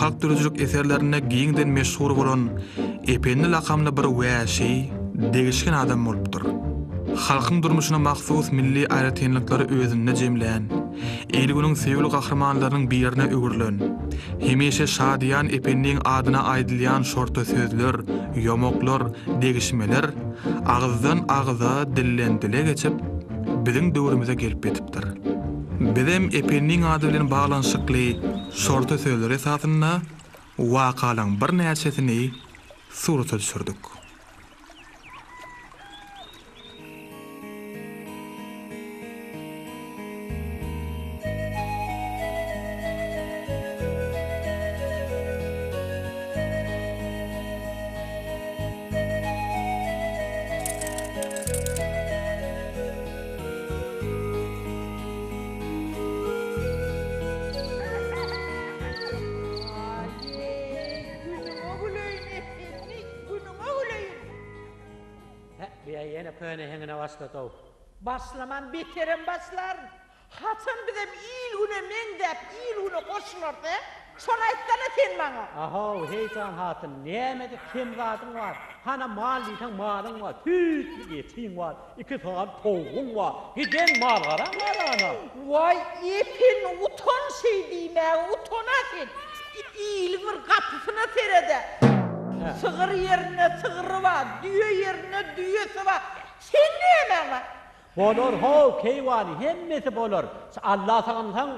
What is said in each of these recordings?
halk döredijilik eserlerinde giňden meşhur bolan Ependi lakamly bir wäşi, degişgen adam bolupdyr. Halkyň durmuşyna mahsus milli aýratynlyklary özünde jemlän, il-günüň söýgüli gahrymanlarynyň birine öwrülen, hemişe şadyýan Ependiň adyna aýdylýan şorta sözler, ýomaklar, degişmeler agyzdan-agyza, dilden-dile geçip, biziň döwrümize gelip ýetipdir. Bizem Ependiň ady bilen baglanyşykly şorta sözler esasynda wakalaryň birnäçesini surata düşürdik. Günüňe güleýin Ependi, günüňe güleýin. Hä, bu-ýa ýene köne heňine başlady-ow. Başlaman beterem başlaryn. Haçan bizem il-güne meňzäp, il-güne goşularys, hä? Şony aýtsana sen maňa. Ahow, heýjan hatyn, nämede kem zadyň bar? Hana mal diýseň malyň bar, tüýsli etiň bar, iki sany towugyň bar, giden mal-garaň bar ana. Waý, Ependi, utan şeý diýmäge, utan-a sen. Iliň bir gapysyna sered-ä. Sygyr ýerinde sygry bar, düýe ýerinde düýesi bar. Seň nämäň bar? Bolar how keýwany hemmesi bolar Alla sagynsaň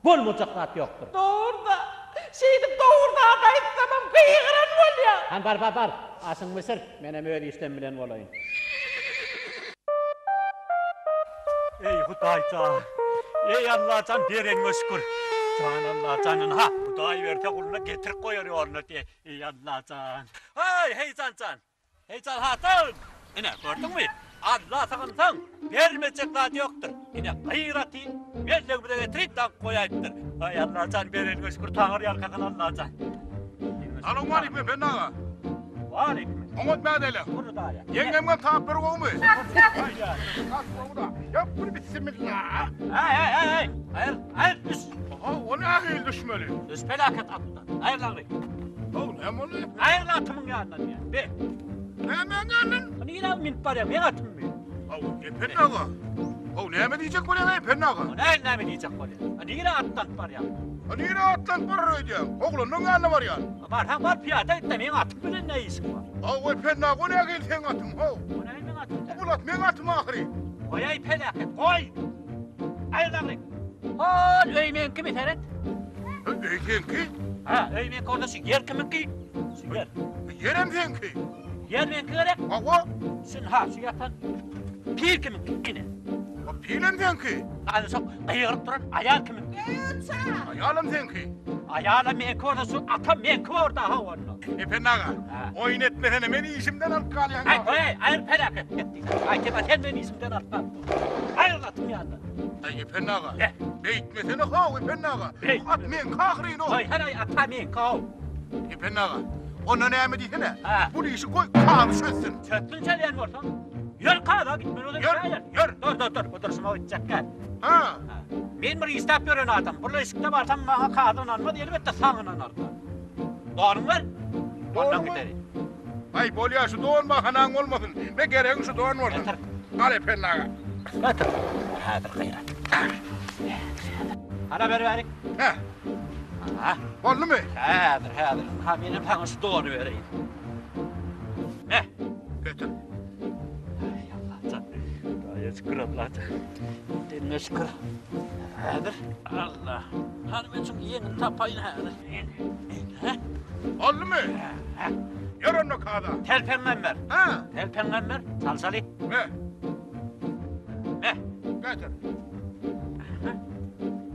bolmajak zat ýokdur. Dogruda şeýdip dogry zat aýtsamam gygyran bolýaň. Hany bar bar bar aşyňy bişir menem öz işlem bilen bolaýyn. Eý Hudaýjan eý Allajan bereniňe şükür jan Allajan ynha Hudaý berse guluna getirip goýar ýoluna eý Allajan Heý heýjanjan Heýjan hatyn! Ine, gördüňmi? Alla sygynsaň, bermejek zady ýokdur. Ine, gyraty mellegimize getirip daňyp goýaýypdyr. Aý, Allajan, bereniňe şükür, Taňry ýalkasyn, Allajan. Salowmaleýkim, Ependi aga. Waleýkim. Oňat mädele. Hudaýa. Ýeňňemem tap bir gowumy? Ýap bir bissimilla. Äý, äý, äý, äý. Aýyr, aýyr, düş. How, o nähili düşmeli? Düş, peläket atdan. Aýyr lagry. How, näme boldy? Aýyr atymyň ýanyndan diýýän. Be. Nämäň ýanyndan? Nirä münüp barýaň, meň atymmy? How, Ependi aga. How, näme diýjek bolýaň, Ependi aga? O nähili näme diýjek bolýan? A nirä atlanyp barýaň? A nirä atlanyp barar öýdýäň? Oglanlaň ýanyna barýan. A barsaň bar, pyýada git-de, meň atym bilen ne işiň bar? How, Ependi aga, o nähili seň atyň, how? O nähili meň atym? Bu at meň atym ahyry. Goý-aý, peläket, goý! Aýyr lagry. Hol, öý meňkimi, seret. Öý seňki? Ha, öý meňki bolsa şu ýer kimiňki? Şu ýer. Ýerem seňki. Ýer meňki gerek? Hawa. Şun ha, şu ýatan pil kimiňki? Ine. O pilem seňki. Ana şo gygyryp duran aýal kimiňki? Aýalam seňki. Aýalam meňki bolsa şu atam meňki bor da ha onda. Ependi aga, oýun etmesene, meni işimden alyp galýaň. Aý, goý, aýyr peläket et diýsene. Aý, sen meni işimden alyp galyp dur. Aýyr atyň ýanyndan. Aý, Ependi aga, beýtmesene how, Ependi aga. Bu at meňki ahyryn-ow. Goý, haraý, ata meňki how. Ependi aga, onda näme diýsene, bu işi goý kazy çözsün. Çözsün çözýän bolsaň. Ýör kaza gitmeli bolsa Ýör, ýör. Dur, dur, dur, bu durşuma gitjek däl. Ha. Men bir işläp ýören adam. Bir işikde barsam maňa kazy ynanmaz, elbetde saňa ynanarlar. Donuň ber. Ondan gideris. Aý, bolýa, şu don bahanaň bolmasyn. Me geregiň şu don bolsun. Getir. Al Ependi aga. Getir. Häzir gaýrat. Hana ber bärik. Hä. Ha. Boldumy? Häzir, häzir. Ha, menem saňa şu dony bereýin. Me. Getir. Aý, Allajan. Hudaýa şükür, Allajan. Denne şükür. Häzir. Allah. Hany men şuň ýeňini tapaýyn häzir. Hä? Boldumy? Hä. Ýör onda kaza. Telpeňem ber. Hä. Telpeňem ber. Çalşaly. Me. Me. Getir.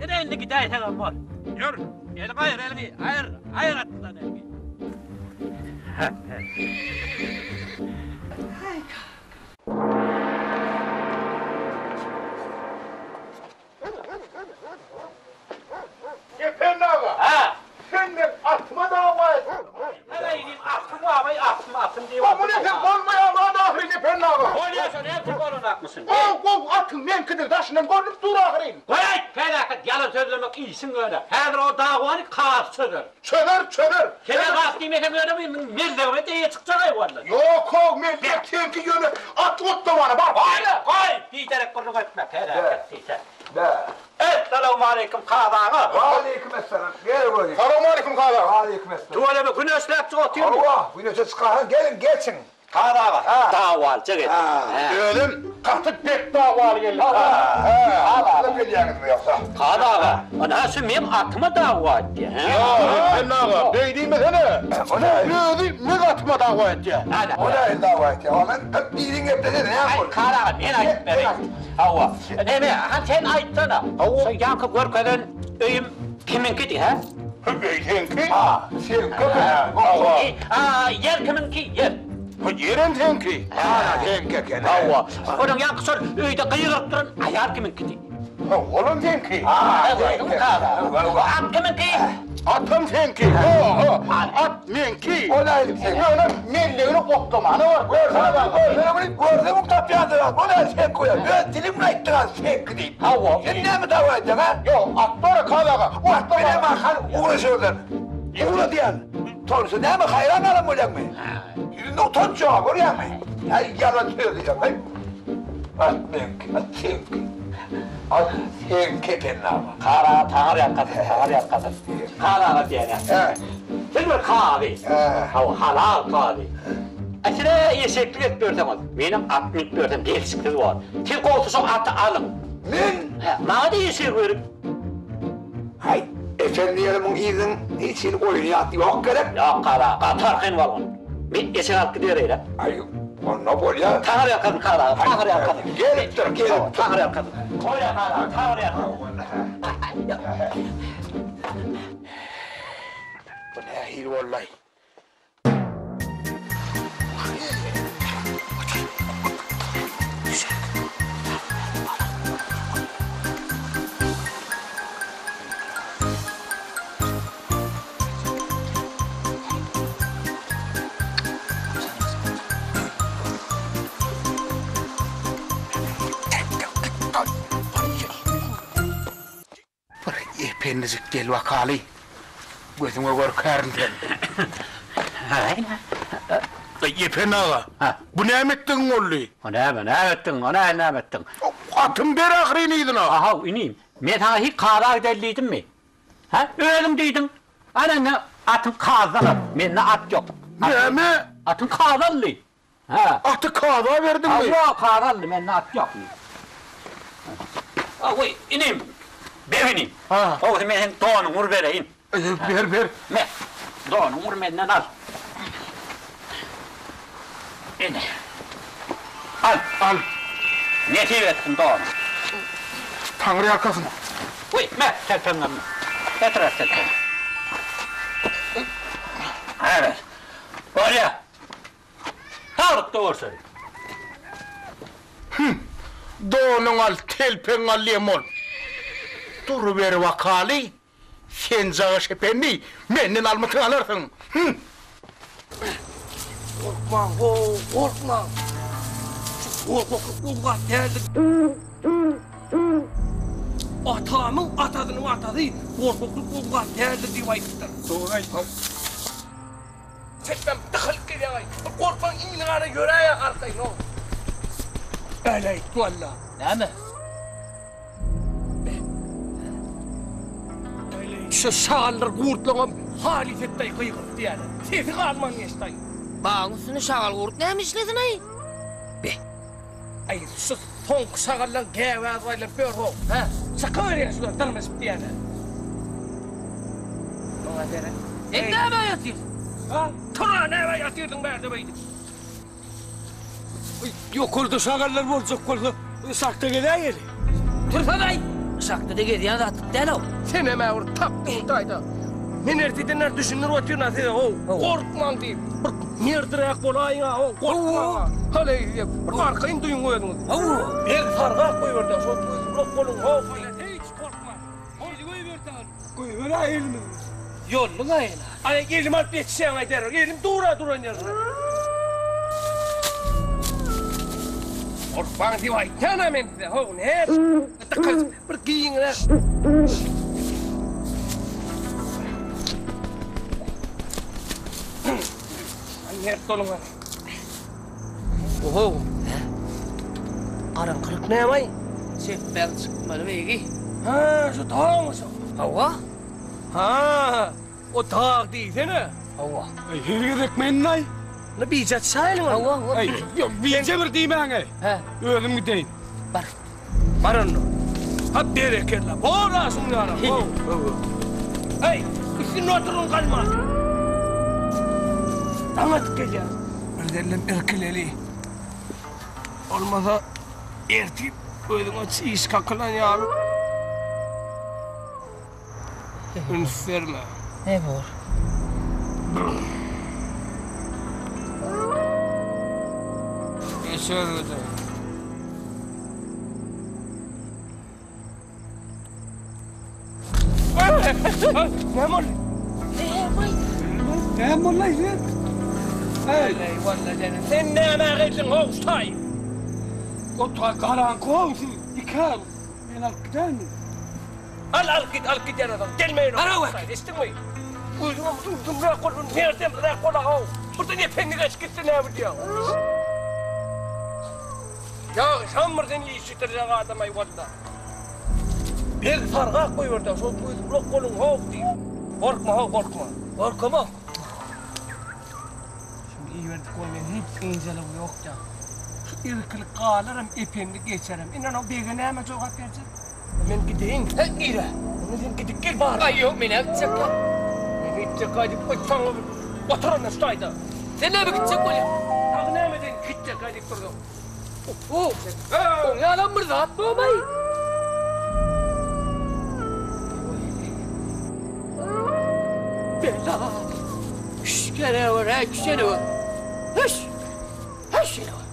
Ine indi gidäýseňem bor. Ýör. Eliňi aýyr, eliňi. Aýyr, aýyr atdan eliňi. Hä. Aý, kaka. Ependi aga! Hä? Sen meň atyma dawa et. Heleý diýip atym babaý atym atym diýip. O muny sen bolmaýan zat ahyryn Ependi aga. Bolýa şo näme üçin bolanakmyşyn. Gow gow atyň meňkidir daşyndan görnüp dur ahyryn. Goýaýt peläket ýalan sözlemek işiň ýöne. Häzir o dawany. kazy çözer. Çözer, çözer. Sen-ä zat diýmeseň ýöne meniň mellegime-de eýe çykjak-aý walla. Ýok-how, mellek seňki ýöne at otlamana bar. Goý, goý, biderek gürrüň etme, peläket diýse. Essalawmaleýkim kazy aga. Waleýkim essalam. Gel göni. Salowmaleýkim kazy aga. Waleýkim essalam. Tüweleme güneşläp çyk otyrmy? Hawa, güneşe çykarsaň geliň geçiň. Kazy aga, dawalyja geldi. Özem gaty bek dawaly geldi. Hawa, gelýäňizmi ýogsa? Kazy aga, ynha şu meň atyma dawa etdi. Ýok, Ependi aga, beý diýmesene. Özi meň atyma dawa etýär. O nähili dawa etýär? Ol men biriň geplesene näme boldy? Aý, Kazy aga, men aýdyp bereýin. Hawa. Neme, han sen aýtsana. Şu ýaňky görkezen öýüm kimiňkidi, hä? Öý seňki. Ha, seňki eken. Hawa. A, ýer kimiňki, ýer? Ha, ýerem seňki. Ha, seňki eken. Hawa. Onuň ýaňky şol öýde gygyryp duran aýal kimiňkidi? Ha, olam seňki. Ha, seňki. At kimiňki? Atam seňki. Ha, ha, at meňki. Ol aýdyp seňki. Ýöne mellegini otlamana bar. Görsene, görsene muny, görse muň tapýandyr. Ol aýdyp seňki bolýar. Öz diliň bilen aýtdyň-a seňki diýip. Hawa. Sen näme dawa edýäň, ha? Ýok, at bar-a, Kazy aga. At bilen makan ugraşarlar. Ugra diýýän. Tonsa näme haýran galan bolýaňmy? Ýüzünde utanç ýok, görýäňmi? Äý, ýalan sözleýär, häý. At meňki, at seňki. At seňki Ependi aga. Kazy aga taňry ýalkasyn, taňry ýalkasyn. Kazy aga diýýän-ä. Siz bir kazy. Hawa, halal kazy. A siz-ä eşeklik edip ýörseňiz, menem at münüp ýörsem gelşiksiz bor. Siz gowusy şo aty alyň. Men? Hä, maňa-da eşegi beriň. Haý, Ependi ýeri muň yzyň hiç hili oýny ýat ýok gerek? Ýok, kazy aga, gaty arkaýyn bolgun. Men eşek alyp gidereýin-ä. Aý, onda bolýa. Taňry ýalkasyn, kazy aga, taňry ýalkasyn. Gelipdir, gelipdir. Taňry ýalkasyn. Bolýa, kazy aga, taňry ýalkasyn. Bu nähili boldy-aý? Bir ependijik gel bakaly, gözüňe görkärin sen. Eý, Ependi aga, bu näme etdigiň boldy? O näme, näme etdiň, o nähili näme etdiň? Atymy ber ahyryn yzyna. Ahaw, inim, men saňa hiç kaza gideli diýdimmi? Hä, özüň diýdiň. Ana indi atyň kazydan al, mende at ýok. Näme? Atyň kazy aldy. Hä. Aty kaza berdiňmi? Hawa, kaza aldy, mende at ýok. Awy, inim, ber inim. Ha. Gowusy men seň donuňy bir bereýin. Ber, ber. Me, donuňy bir menden al. Ine. Al. Al. Nesip etsin donu. Taňry ýalkasyn. Wiý, me, telpegiňem. Getir, telpegiňi. Hä, bolýa. Saglykda görşeli. Hüm, donuňy al, telpegiňi al diýen bolup. Duruber bakaly, sen jagaş ependi, menden almytyňy alarsyň. Hüm! Gorkmaň, how, gorkmaň. Şu gorkaklyk gowy zat däldir. Atamyň atasynyň atasy gorkaklyk gowy zat däldir diýip aýdypdyr. Dogry aýtdyň. Çepden dykylyp gelýäň-aý. Bir gorkmaň iniňara ýöräý-ä arkaýyn-ow. Äleýt walla. Näme? Şu şagaldyr gurtlaňam halys etdi-aý gygyryp diýýäne. Sesi galman geçdi-aý. Bagyň üstünde şagal gurt näme işlesin-aý? Be. Aý, şu soňky şagallaň gäwäz aýlanyp ýör-how, hä? Çykyberýän şular dyrmaşyp diýýäne. Muňa seret. Sen näme ýatyrsyň? Ha? Tur-a, näme ýatyrdyň bärde beýdip? Ýokarda şagallar boljak bolsa, yşakda gezäýeli. Tursana-aý! Yşakda-da gezýän zatlyk däl-ow. Senem-ä bir tapdyň Hudaýda. Men erteden bäri düşündirip otyryn-a size-how, gorkmaň diýip. Bir merdiräk bolaýyň-a-how, gorkmaň-a. Haleý diýip, bir arkaýyn duýuň özüňizi. Hawa. Beg sargap goýberdi-ä, şol gözüňi boluň-how diýip. Hiç gorkmaň. Bizi goýberseňiz. Goýber-ä elimizi. Ýolluň-a ýene. Aý, elimi alyp ýetişýäň-aý derrew. Elim dur-a duran ýerinde. Gorkmaň diýip aýtýan-a men size, how, nädip dykylyp bir giňräk. Mert boluň hany. Oho. Hä? Garaňkylyk näme-aý? Çepbäň çykmaly beýgi. Hä, şu dagmy şu? Hawa. Ha, o dag diýsene. Hawa. Eý, her gezek men-aý. Ne bije çaýlyň onda. Hawa, hawa. Eý, ýok, bije bir diýmäň-eý. Hä. Özüm gideýin. Bar. Bar onda. Ha berekella. Bor-a şuň ýalam. Ho. Eý, üstünde oturyň galman. Daň atyp gelýär. Birdellem irkileli. Bolmasa ertir özüňe çiş kakylan ýaly. Üns berme. Ne bor? Geç örgüde. Näme boldy? Näme boldy sen? Hey, sen näme geldiň how taý? Ota garaňky how siz iki Men alyp gideýinmi? Al alyp git alyp git ýaradan gelmeýin Ara bak. Eşitdiňmi? Özüňem durdumrak bol merdemräk bol how. Birden ependi geçip gitse näme diýýäň? Ýa sen birden iş bitirjek adam aý walla. Beg sargap goýberdi şol duýdurak boluň how diýip. Gorkma how gorkma. Gorkamok. Şuny iberdik goý men hiç ynjalygy ýok ýa. Şu irkilik galaram ependi geçerem. Indi anaw bege näme jogap berjek? Men gideýin. He nirä? Onda sen gidip gel bari. Aý ýok men-ä gitjek ýok. Men gitjek aý diýip goýsaň otur onda şu taýda. Sen näme gitjek bolýaň? Dagy näme edeýin gitjek aý diýip dursaň. Oho, oň ýalam bir zat bormaý? Bela. Hüş gelewer, äý gelewer. Hüş! Hüş gelewer.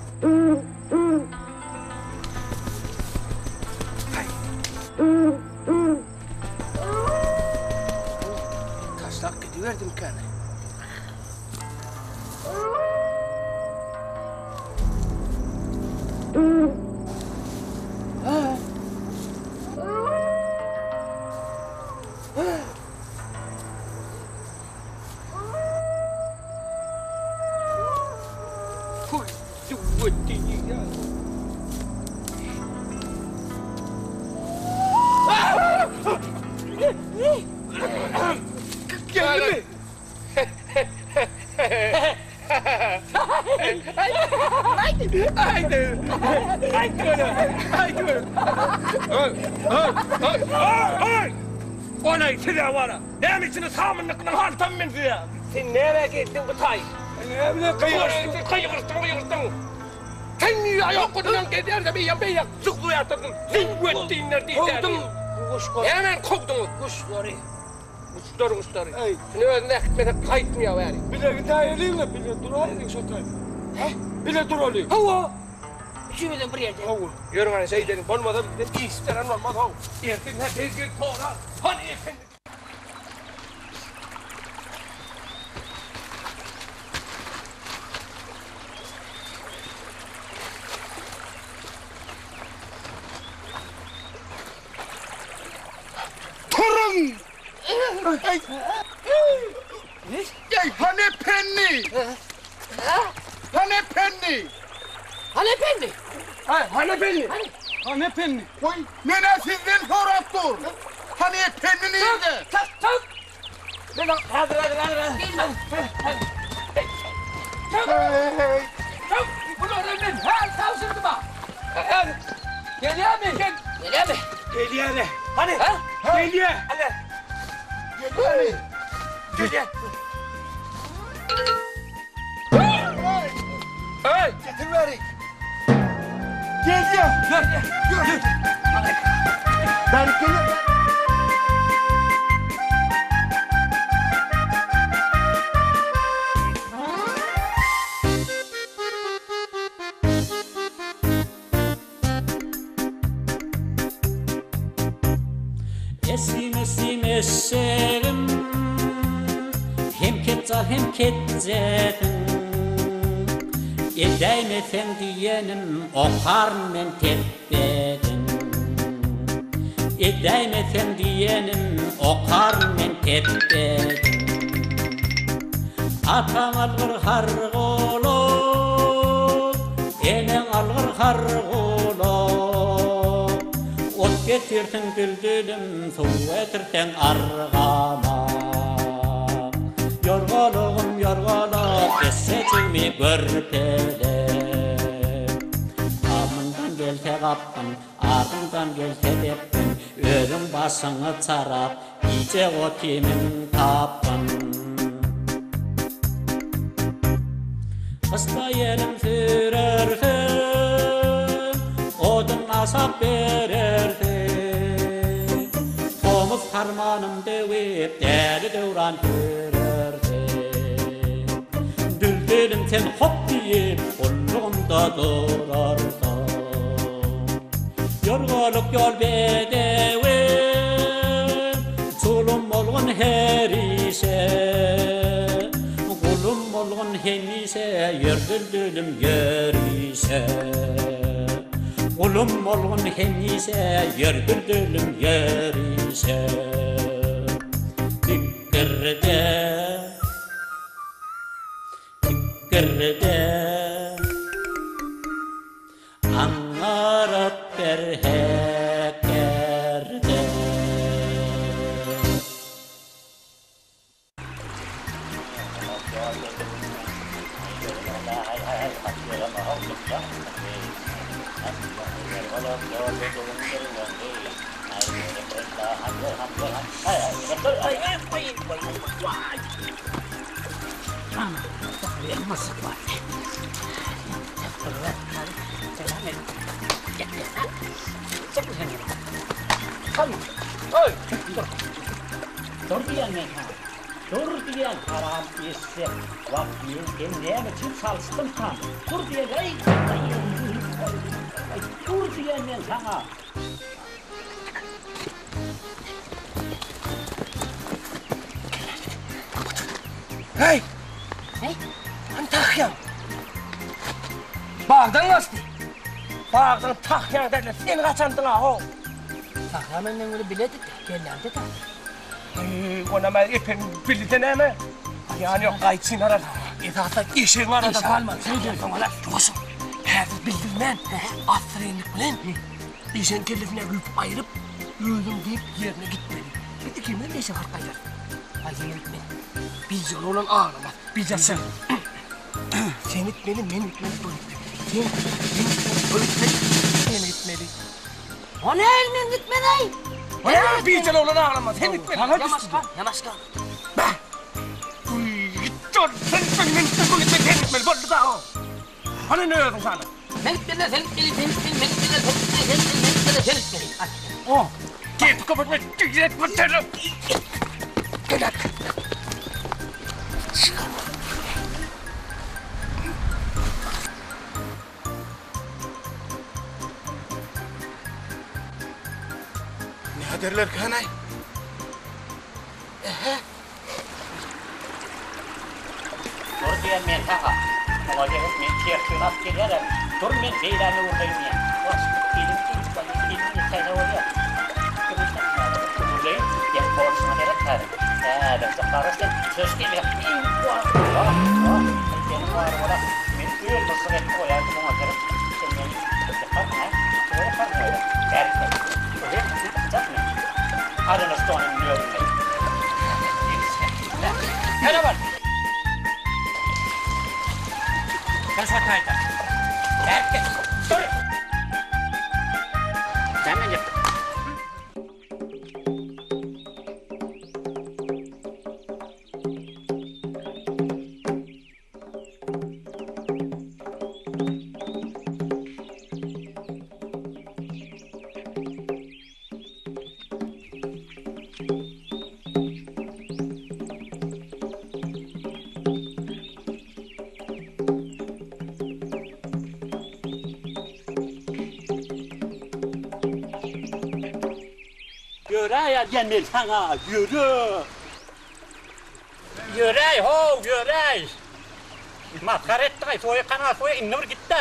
Taşlap gidiberdimkäni. Geldimi? Olay size wara. Näme üçin samynlykynyň haltam men size? Sen näme geldiň bu taý? Näme gygyryşdyň? Gygyryşdyň, gygyryşdyň. Sen niýe aýak godunan gezýärde beýan beýan jyklaýarsyň. Sen götdinler diýýär. Kowdum guşlary. Näme kowduňyz? Guşlary. Guşlary, guşlary. Eý. Şuny özüne äkitmesek gaýtmaýar bäri. Bile gidäýeliň-le, bile duraýlyň şo taý. Hä? Bile duralyň. Hawa. Üçümizem bir ýerde. Hawa. Ýörüň ana şeýdeliň. Bolmasa bizden iş beren bolmaz how. Ertir hä tez gelip sorar. Hany ependi. Turuň! Eý! Eý, hany ependi? Hany ependi? Hany ependi? Haý, hany ependi? Hany ependi? Goý, men-ä sizden sorap dur. Hany ependi nirde? Tak, tak. Men häzir, häzir, häzir. Hey! Tak, bulary men häl tabşyrdym ha. Häzir. Gelýärmi? Gel. Gelýärmi? Gelýär. Hany? Hä? Gelýär. Hany? Gelýärmi? Gelýär. Hey! Getir beri. Gelýär. Gel. Gel. Beri gelýär. Esim esim eşeğim Hem ketjal hem ketjesin Edäýmeseň diýenim okaryn men tepbedin Edäýmeseň diýenim okaryn men tepbedin. Ataň algyr har golak, eneň algyr har golak. Ot getirseň düldülüm, suw getirseň argamak. Ýorgalygym ýorgalak, eşejigimi gör pelek. Alnyňdan gelse gapgyn, ardyňdan gelse depgin, Özüň başyňy çarap, Gije otymyň tapgyn. Gyşda ýelim sürersiň, Odun aşap berersiň. Tomus harmanym döwüp, Däli döwran sürersiň. Düldülim sen hop diýip, Gullugymda durarsyň. Ýorgalyk ýol bedewi, Çulum bolgun her işe. Gulum bolgun hemişe, Ýör düldülüm ýörişe. Gulum bolgun hemişe, Ýör düldülüm ýörişe. Dikgirde, dikgirde. Aňňaryp bir hekgerde. Dur diýen men saňa. Dur diýen haram eşek. Wah, men seni näme üçin çalyşdymkam? Dur diýen, eý! Dur diýen men saňa. Heý! Heý! Hany tahýaň? Bagdan gaçdy. Bagdan tahýaň derler. Sen gaçandyň-a, ho! Tahýa menden weli biledi-de, gelýände-de. Heý, onam-a epen bildi-de näme? Ýany ýok, gaýçyny arar. Esasy eşegiň arada galmaz. Şeýdip, soň alar. Ýuwaşyň. Häzir bildirmän, assyrynlyk bilen eşegiň kellesine güýüp aýryp, özüň diýip ýerine gitmeli. Biz ikimiz eşek alyp gaýdarys. Aý, sen gitme. Bijel oglan aglamaz. Bijel sen. Sen gitmeli, men gitmeli, bu gitmeli. Sen, men gitmeli, bu gitmeli, sen gitmeli. O nähili men gitmeli-aý? O näme bijel oglan aglamaz, sen gitmeli. Ýamaş gal, ýamaş gal. Bäh! Git ol, sen gitmeli, men gitmeli, bu gitmeli, sen gitmeli, boldy-da o. Hany indi özüň sana. Men gitmeli, sen gitmeli, sen gitmeli, men gitmeli, sen gitmeli, sen gitmeli, men gitmeli, sen gitmeli. Hadi. O, gep köpeltme, git bu seni. Gel hadi. Näderler känäý? Ehe. Dur diýen men saňa. Muňa gezek men tertibini alyp gelýärem. Dur men beýläni urlaýyn diýen. Waş, elim elim ýetäýse bolýar. Urlaýyn diýen bolşuňa seret häzir. Häzirje gara sen söz gelýär. Wah, wah, wah. Seniň bar bola. Men öl-myžžyk edip goýaýdym oňa seret. Sen meni ýykarsyň, hä? Ýykarsyň öýle. Bärik gel. Ýöräý diýen men saňa, ýöre! Ýöräý, how, ýöräý! Masgara etdiň-aý, soýuk hana soýuk, indi bir git-dä!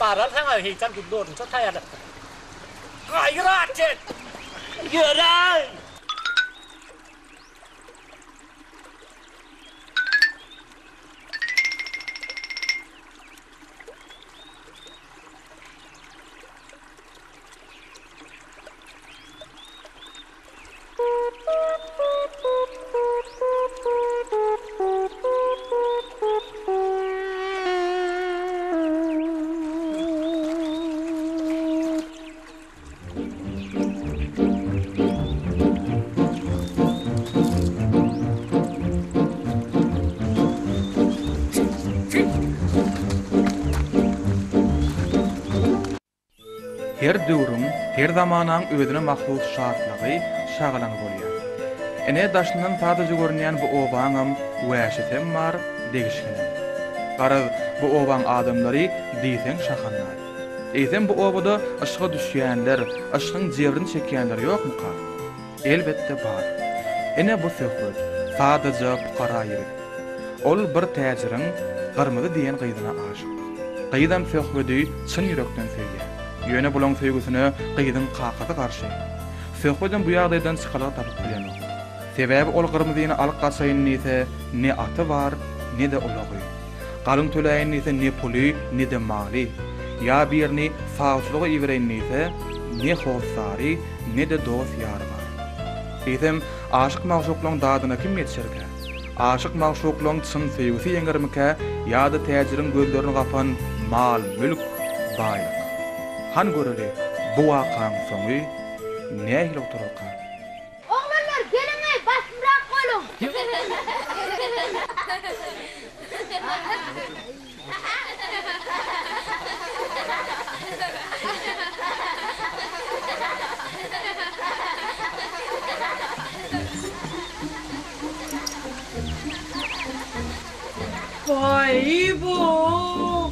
Baraly saňa heýjan gülli orunça taýýarlapdyr. Gaýrat et! Ýöräý! Her döwrüň, her zamanaň özüne mahsus şatlygy, şagalaňy bolýar. Ine, daşyndan sadaja görünýän bu obaňam wäşisem bar, degişgenem. Garaz, bu obaň adamlary diýseň şahandaz. Eýsem bu obada yşga düşýänler, yşgyň jebrini çekýänler ýokmuka? Elbetde bar. Ine bu söhbet, sadaja pukara ýigit. Ol bir täjiriň Gyrmyzy diýen gyzyna aşyk. Gyzam Söhbedi çyn ýürekden söýýär. Ýöne bulaň söýgüsine gyzyň kakasy garşy. Söhbedem bu ýagdaýdan çykalga tapyp bilenok. Sebäbi ol Gyrmyzyny alyp gaçaýyn diýse ne aty bar, ne-de ulagy. Galyň töläýin diýse ne puly, ne-de maly. Ýa birini sawçylyga ibereýin diýse, ne hossary, ne-de dost-ýary bar. Eýsem, aşyk-magşuklaň dadyna kim ýetişerkä? Aşyk-magşuklaň çyn söýgüsi ýeňermikä ýa-da täjiriň gözlerini gapan mal-mülk, baýlyk? Han göreli, bu wakaň soňy nähili gutararka? Oglanlar, geliň-eý, basymrak boluň! Baý-bo!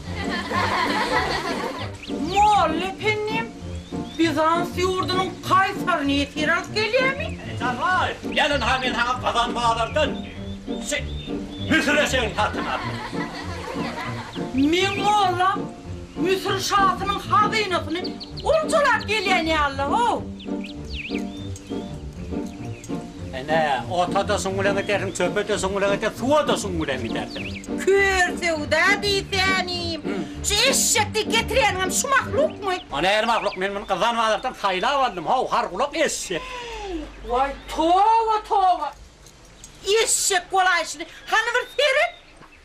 Molla ependim, Bizans ýurdunyň kaýsaryny ýesir alyp gelýärmi? Janaý, gel ynha men saňa gazan bazardan şi Müsür eşegini satyn aldym. Meň mollam Müsür şasynyň hazynasyny oljalap gelýän ýaly-how. Ene, ota-da şuň bilen gidersiň, çöpe-de şuň bilen gider, suwa-da şuň bilen gidersiň. Kör söwda diýsänim. Şu eşek diýip getirýäniňem şu mahlukmy? O nähili mahluk, men muny gyzan bazardan saýlap aldym, how, hargulak eşek. Waý, toba, toba! Eşek bolaýşyny, hany bir seret!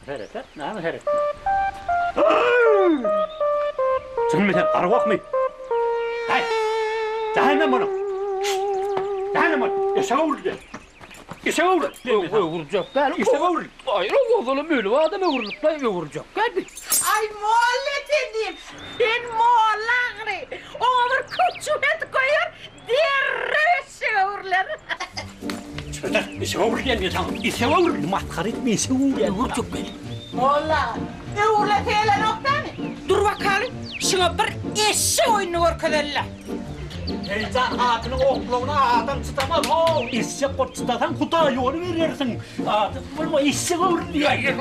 Seret, näme seret? Çynmy sen, gargakmy? Häý! Jähennem boluň! Jähennem boluň! Eşek öwrüldi! Eşek öwrüldi! Öwrüljek däl. Eşek öwrüldi! Aýra ozalam ölüp adam öwrülip laý öwrüljek däl bi. Aý molla ependim, sen molla ahyry. Oňa bir köçümet goýar, Derrew eşege öwrüler. Çöder, eşege öwrülýän men saňa. Eşege öwrüldi, masgara etme, eşege öwrülýän. Öwürjek men. Molla, öwrülesi gelenok dämi? Dur bakaly, şuňa bir eşek oýnuny görkezeli-le. Heýjan hatynyň oklawyna adam çydamaz, how, eşek bolup çydasaň, Hudaý ýoly berersiň. Adam bolma, eşege öwrülýär.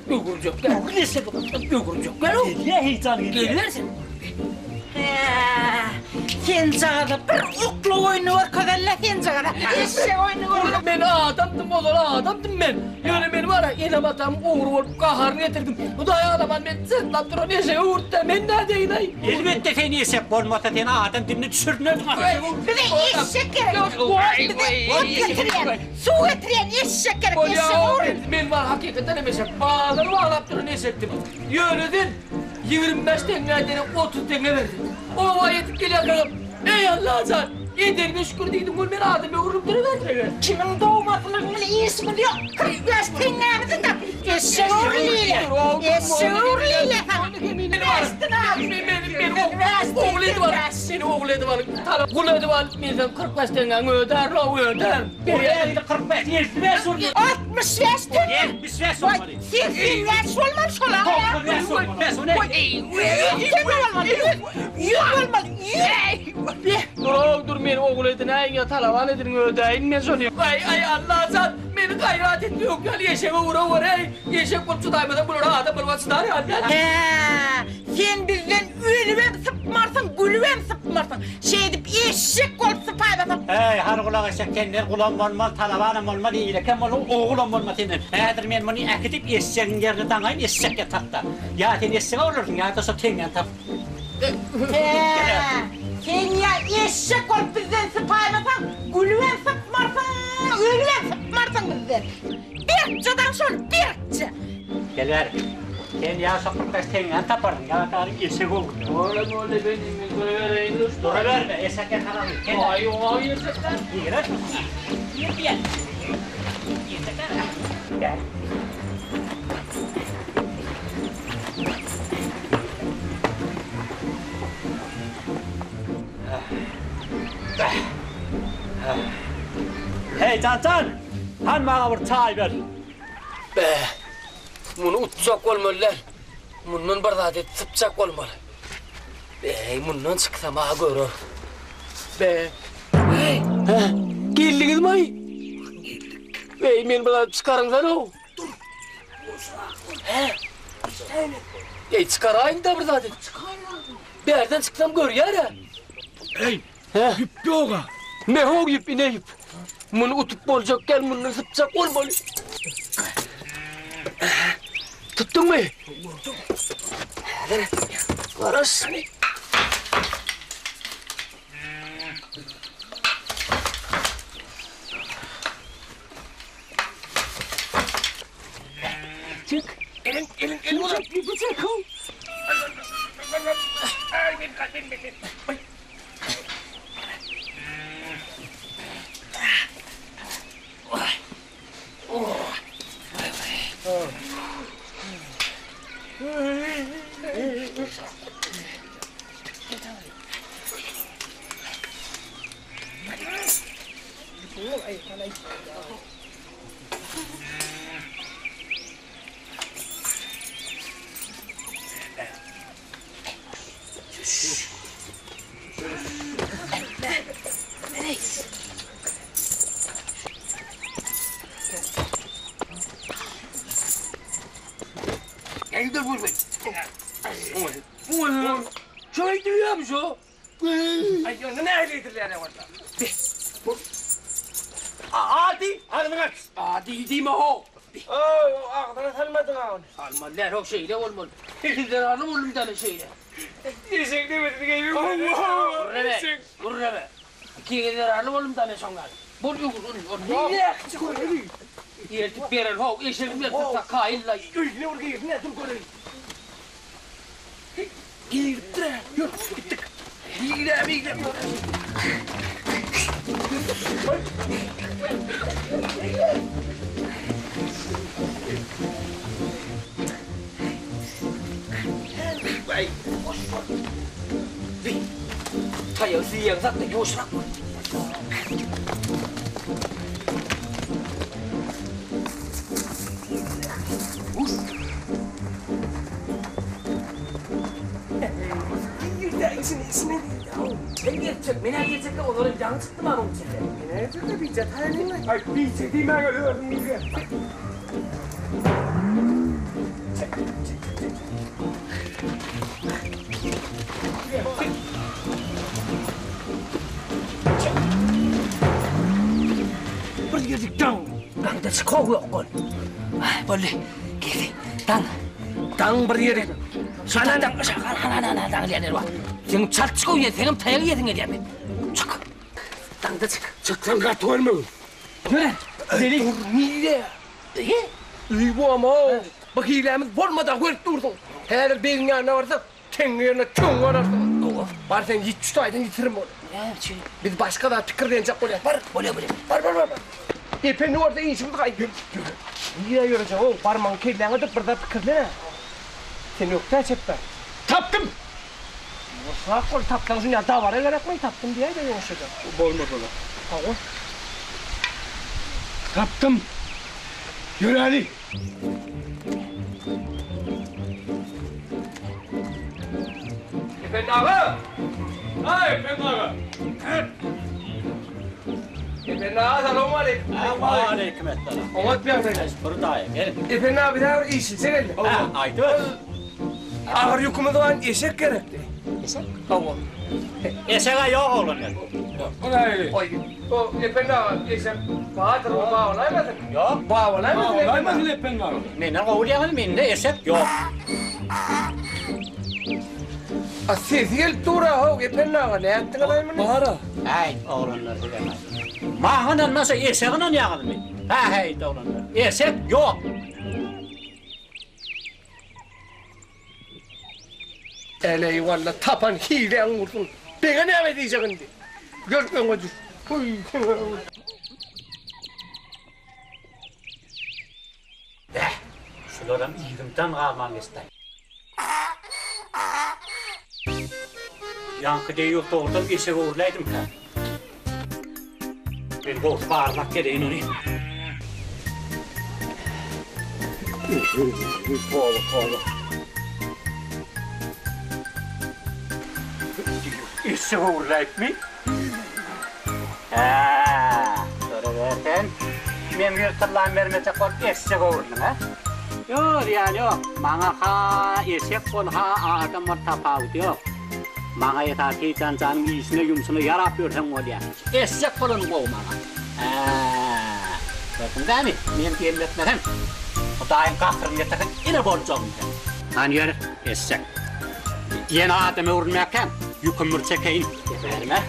Öwürjek däl. Öwrül eşege. Öwürjek däl. Gelýär heýjan gelýär. Gelibersin. Hä, senjagaza bir oklaw oýnuny görkezeli-le senjagaza. Eşek oýnuny görkezeli. Men adamdym ozal adamdym men. Ýöne men bar-a enem-atamyň ogry bolup gaharyny getirdim. Hudaý alaman meni jyklap duran eşege öwürtdi-ä men nädeýin-aý? Elbetde sen eşek bolmasa seni adam diline düşürmezdim aslynda. Bize eşek gerek. Bize ot getirýän, suw getirýän eşek gerek. Eşek öwrül. Men bar hakykatdan hem eşek. Bazary baglap duran eşekdim. Ýöne sen 25 teňňä derek 30 teňňe berdi. Oba ýetip gelýärkäm, Eý, Allajan, edeniňe şükür diýdim, ol meni adam öwrülip duruberdi. Kimiň dogmasylygyň bilen işimiz ýok, 45 teňňämizi tap, eşek öwrülile, eşek öwrülile saňa. Meni ogul edip alyp, meni ogul edip alyp, talap gul edip alyp, men seň 45 teňňäňi ödärin-ow, ödärin. Berýär-de 45, 55 boldy. 65 teňňe. 75 bolmaly. 85 bolmaly şol aga. 95 bolmaly. 100 bolmaly. 100 bolmaly. 100. Dur, dur meni ogul edinäýiň ýa talaban ediniň ödäýin men şony. Aý, aý Allajan, meni gaýrat et ýok ýaly eşege urawer-eý. Eşek bolup çydaýmasaň bulara adam bolup çydar ýaly däl. Hä, sen bizden ölübem sypmarsyň, gülübem sypmarsyň. Şeýdip eşek bolup sypaýmasaň. Eý, hargulak eşek, senden gulam bolmaz, talabanam bolmaz, eýlekem bolmaz, ogulam bolmaz senden. Häzir men muny äkidip eşegiň ýerine daňaýyn, eşek ýatakda. Ýa sen eşege bolarsyň, ýa-da şo teňňäni tapyp. Hä, sen ýa eşek bolup bizden sypaýmasaň, gülübem sypmarsyň, ölübem sypmarsyň bizden. Berkje daň şol, berkje! Gel bäri. Sen ýa şo 45 teňňäni taparsyň, ýa-da eşek ogry. Molla, molla, ben men durubereýin usta. Duruberme, eşek ýatanaly. Aý, oňa girjekler. Girersiň. Gir diýen. Girjekler. Gel. Eý, Janjan! Hany maňa bir çaý ber. Be, muny utjak bolmaly däl. Mundan bir zat edip sypjak bolmaly. Beý, mundan çyksam-a görer. Be, heý, hä, geldiňizmi-aý? Geldik. Beý, meni bir zat çykaryňsana-ow. Dur, ýuwaşrak bol. Hä? Eý, çykaraýyn-da bir zat edip. Bärden çyksam görýär-ä. Eý, ýüp ýog-a. Mehow ýüp, ine ýüp. Muny utup boljak däl, mundan sypjak bolmaly. Tutduňmy? Häzir garaş. Çek. Elin, elin, elin uzat. Ýüpi çek, how. Ay, men, men, men, men. Şoý diýýärmi şo? Aý, onda nähili edilýär onda? Ady, agzyňy aç. Ady diýme ho. Ow, agzyna salmadyň-a ony. Salmaly däl, ho, şeýle bolmaly. Sizden razy boldum däl şeýle. Eşek demesini geýip. Gürreme, gürreme. Ikiňiz zerarly boldum da men şoň ýaly. Bol öwür ony, ony. Nähili göreli? Eltip bereli, ho, eşegimi eltip sa kaýyl-laý. Öýüne bir girsin-ä, dur göreýin. Giripdir-ä, ýör, gitdik. Girä-migre. Taýagy süýeňi sakla, ýuwaşrak bol. Girdi, içine, içine girdi. Sen girjek, men-ä girjekkä ozalam ýaňy çykdym anuň içinden. Men-ä girjekkä bije taýynmy? Aý, bije diýmäge özüň girýän. Çek, çek, çek, çek. Bir gezek daň. Daňda çykaw ýok ol. Boldy. Girdi. Daň. Daň bir ýeri. Şana daň. Şana daň daň diýen bar. Sen çalt çykaw ýer, senem taýak ýesiň gelýärmi? Çyk. Daňda çyk. Çyksaň gaty görmegin. Ýöre. Deli. Nire? Öý bu ama. Bu hilämiz bolmada görüp dursuň. Häzir begiň ýanyna barsak, Teňňe ýerine töňňe alarsyň. Hawa. Bar sen ýit şu taýdan ýitirim ony. Näme üçin? Biz başga zat pikirlenjek bolýas. Bar. Bolýa bolýa. Bar bar bar. Ependi bolsa işimiz gaý. Nirä ýörejek ow, barmagyňy kelläňe dyk bir zat pikirlen-ä. Sen ökdä çepbe. Tapdym! Ýuwaşrak bol, tapsaň şuny ýa dabara gerekmi, tapdym diýäý-de ýuwaşjadan. Bolmaz ola. Hawa. Tapdym. Ýöräli. Ependi aga! Aý, Ependi aga! Ependi aga, salowmaleýkim. Waleýkim essalam. Oňat ýagdaýlar. Şükür daýy, gel. Ependi aga, bize bir işliçe geldi. Hä, aýdyber. Agyr ýükümiz bar, eşek gerekdi. Eşek? Hawa. Eşeg-ä ýok oglan gel. O nähili? Oý, o Ependi aga, eşek bardyr, o babalaýmasyn? Ýok. Babalaýmasyn Ependi aga? Babalaýmasyn Ependi aga. Menden gowy bilýäňiz, mende eşek ýok. A sesi gelip dur-a, how, Ependi aga, nätdiňiz-aý muny? Bar-a. Äý, oglanlar sizem aý. Maňa ynanmasa eşege ynanýaňyzmy? Hä-häýt, oglanlar, eşek ýok. Äleý walla tapan hiläň bolsun. Bege näme diýjek indi? Gör öňe düş. Huý. Beh, şularam yzymdan galman geçdi. Ýaňky deý ýurt dogrudan eşege öwrüläýdimkä? Men gowusy barlap geleýin ony. Toba, toba. Eşek öwrüläýipmi? Hä, göreber sen. Meň ýüz tyllam bermejek bolup eşek öwrüldiň, hä? Ýok, zyýany ýok. Maňa-ha eşek bol, ha adam bol tapawudy ýok. Maňa esasy Heýjanjanyň işine, ýumşuna ýarap ýörseň bolýar. Eşek bolany gowy maňa. Hä, gördüň dämi, men diýenimi etmeseň, Hudaýyň gahyryny getirsin, ine boljagyň sen. Hany ýör, eşek. Ýene adam öwrülmäkäň, ýükümi bir çekeýin. Berme.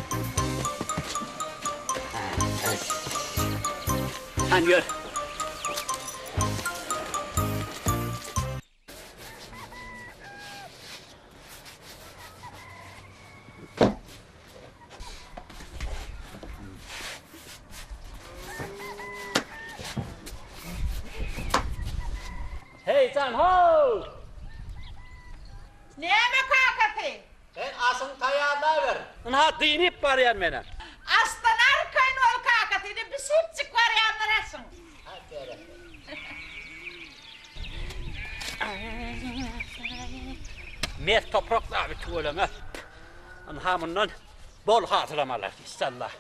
Hany ýör. Heý jan how! Näme kakasy? Sen aşyňy taýýarlaber. Ynha dynyp barýan menem. Aşdan arkaýyn bol kakasy, ine bişipjik barýandyr aşyň. Mes toprak abi tüweleme. Ynha mundan bol hasylam alar inşallah.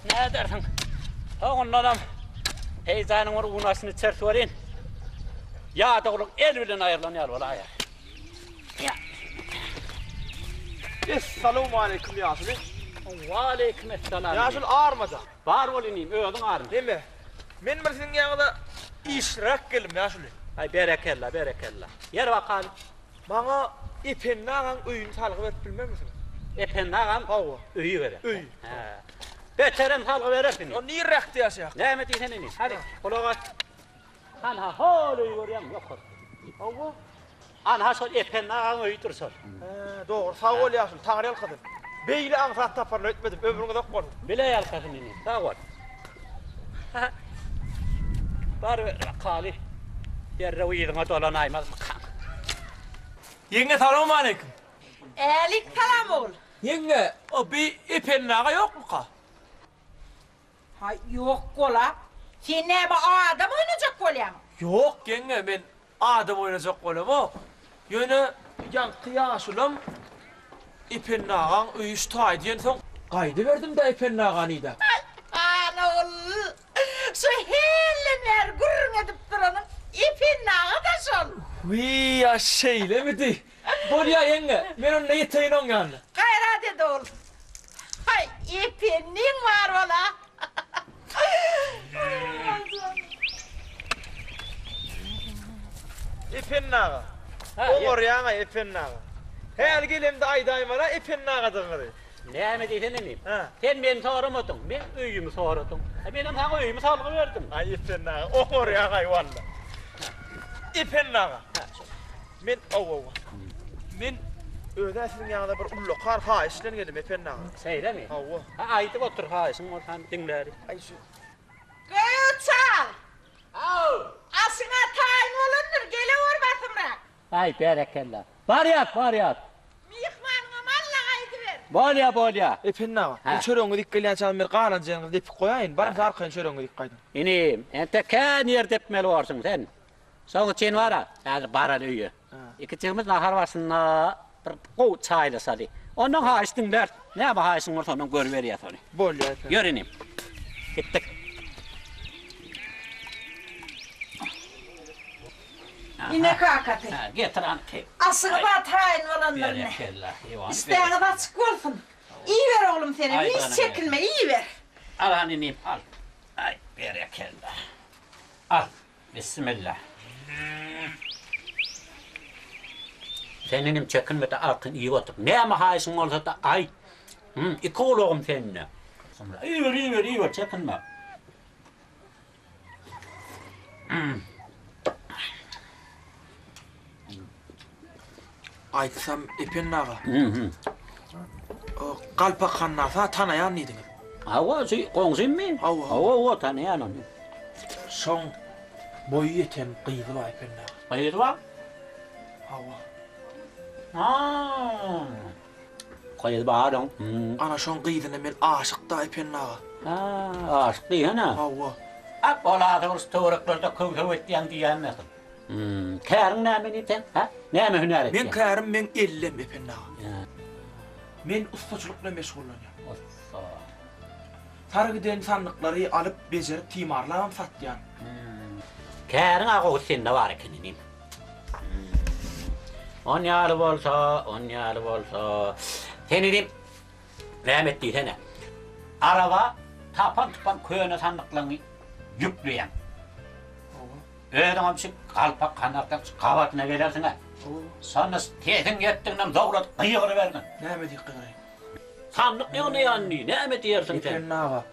Nädersiň? Soňundanam heýjanyň bir unaşyny içeris welin, ýadawlyk el bilen aýrylan ýaly bolaýar. Essalawmaleýkim ýaşuly. Waleýkim essalam. Ýaşuly armaja. Bar bol inim, özüň arma. Neme? Men bir siziň ýanyňyza işliräk geldim ýaşuly. Aý berekella, berekella. Ýer bakaly. Maňa Ependi agaň öýüni salgy berip bilmezmisiňiz? Ependi agam Hawa. öýi gerek. Öý. Hä. Beterem salgy bereris inim. O nirräkde ýaşaýar? Näme diýsen inim. Hany, gulak as. Hanha, hol öýi görýäňmi ýokarda? Hawa. Anha şol Ependi agaň öýüdir şol. Hä, dogry. Sag bol ýaşuly, Taňry ýalkasyn. Beýle aňsat taparyn öýtmedim. Ömrüň uzak bolsun. Bile ýalkasyn inim. Sag bol. Baryber bakaly. Derrew yzyňa dolanaýmazmykaň? Ýeňňe salowmaleýkim. Älik salam ogul. Ýeňňe, o bi Ependi aga ýokmuka? Haý, ýok bola. Sen näme adam oýnajak bolýaň? Ýok ýeňňe, men adam oýnajak bolamok. Ýöne ýaňky ýaşulam Ependi agaň öýi şu taý diýensoň, gaýdyberdim-dä Ependi agany idäp. Haý, han ogul, şu hälden bäri gürrüň edip duranyň Ependi aga-da şol. Wiý, a şeýlemidi? Bolýa ýeňňe, men onda ýeteýin oň ýanyna. Gaýrat et ogul. Haý, Ependiň bar bola. Ependi aga. Oňarýaň-aý, Ependi aga. Häli gelemde aýdaýmala Ependi agadygyňyzy. Näme diýsene inim. Sen meni soramadyň, meň öýümi soradyň. A menem saňa öýümi salgy berdim. Aý, Ependi aga, oňarýaň-aý walla. Ependi aga. Men ow-ow. Men öz-ä siziň ýanyňyza bir ullakan haýyş bilen geldim, Ependi aga. Şeýlemi? Hawa. Ha, aýdyp otur, haýyşyň bolsa hany diňläli. Aý, şu. Göýä çal! Haw! Aşyň-a taýyn bolandyr, gelewür basymrak. Aý, berekella. Barýas, barýas. Myhmanyňam alla gaýdyber. Bolýa, bolýa. Ependi aga, men çöregiňizi iýip gelýänçäm bir galan jeriňizi depip goýaýyn, baryň siz arkaýyn çöregiňizi iýip gaýdyň. Inim, entek kän ýer depmeli borsuň sen. Şoň üçin bar-a, häzir baraly öýe. Ikijigimiz nahar başynda bir gowy çaýlaşaly. Ondan haýyş diňläris. Näme haýyşyň bolsa ondan görüberýäs ony. Bolýar ependi. Ýör inim. Gitdik. Ine kakasy. Hä, getir hany kek. Aşygy-da taýyn bolandyr ine. Berekella. Işdäňiz açyk bolsun. Iýiber oglum senem, hiç çekinme, iýiber. Al hany inim, al. Aý, berekella. Al. Bismilla. Sen inim çekinme-de artyn iýip otur. Näme haýyşyň bolsa-da aýt. Hum, iki gulagym sende. Iýiber, iýiber, iýiber, çekinme. Aýtsam, Ependi aga. Galpak Hannasy-a tanaýan diýdiňiz. Hawa, şu goňşymmy? Hawa. Hawa, hawa, tanaýan ony. Şoň boýy ýeten gyzy bar, Ependi aga. Gyzy bar? Hawa. Ha. Gyz bar oň. Ana şoň gyzyna men aşyk-da Ependi aga. Hä, aşyk diýsene. Hawa. A, ol-a bir şu töwereklerde köw-söw etýäň diýýändirsiň. Käriň näme inim seň, hä? Näme hünär etýäň? Meň kärim meň ellem Ependi aga. Men ussaçylyk bilen meşgullanýan. Ussa. Sary giden sandyklary alyp, bejerip, timarlabam satýan. Käriň-ä gowusy sende bar eken inim. On ýaly bolsa, on ýaly bolsa. Sen inim, näme et diýsene. Araba tapan-tupan köne sandyklaryňy ýükleýäň. Özüňem şu galpak kanatdan şu gabatyna gelersiň-ä. Şonda sesiň ýetdiginden zowladyp gygyrybergin. Näme diýip gygyraýyn? Sandyk ýygnaýan diý, näme diýersiň sen? Ependi aga.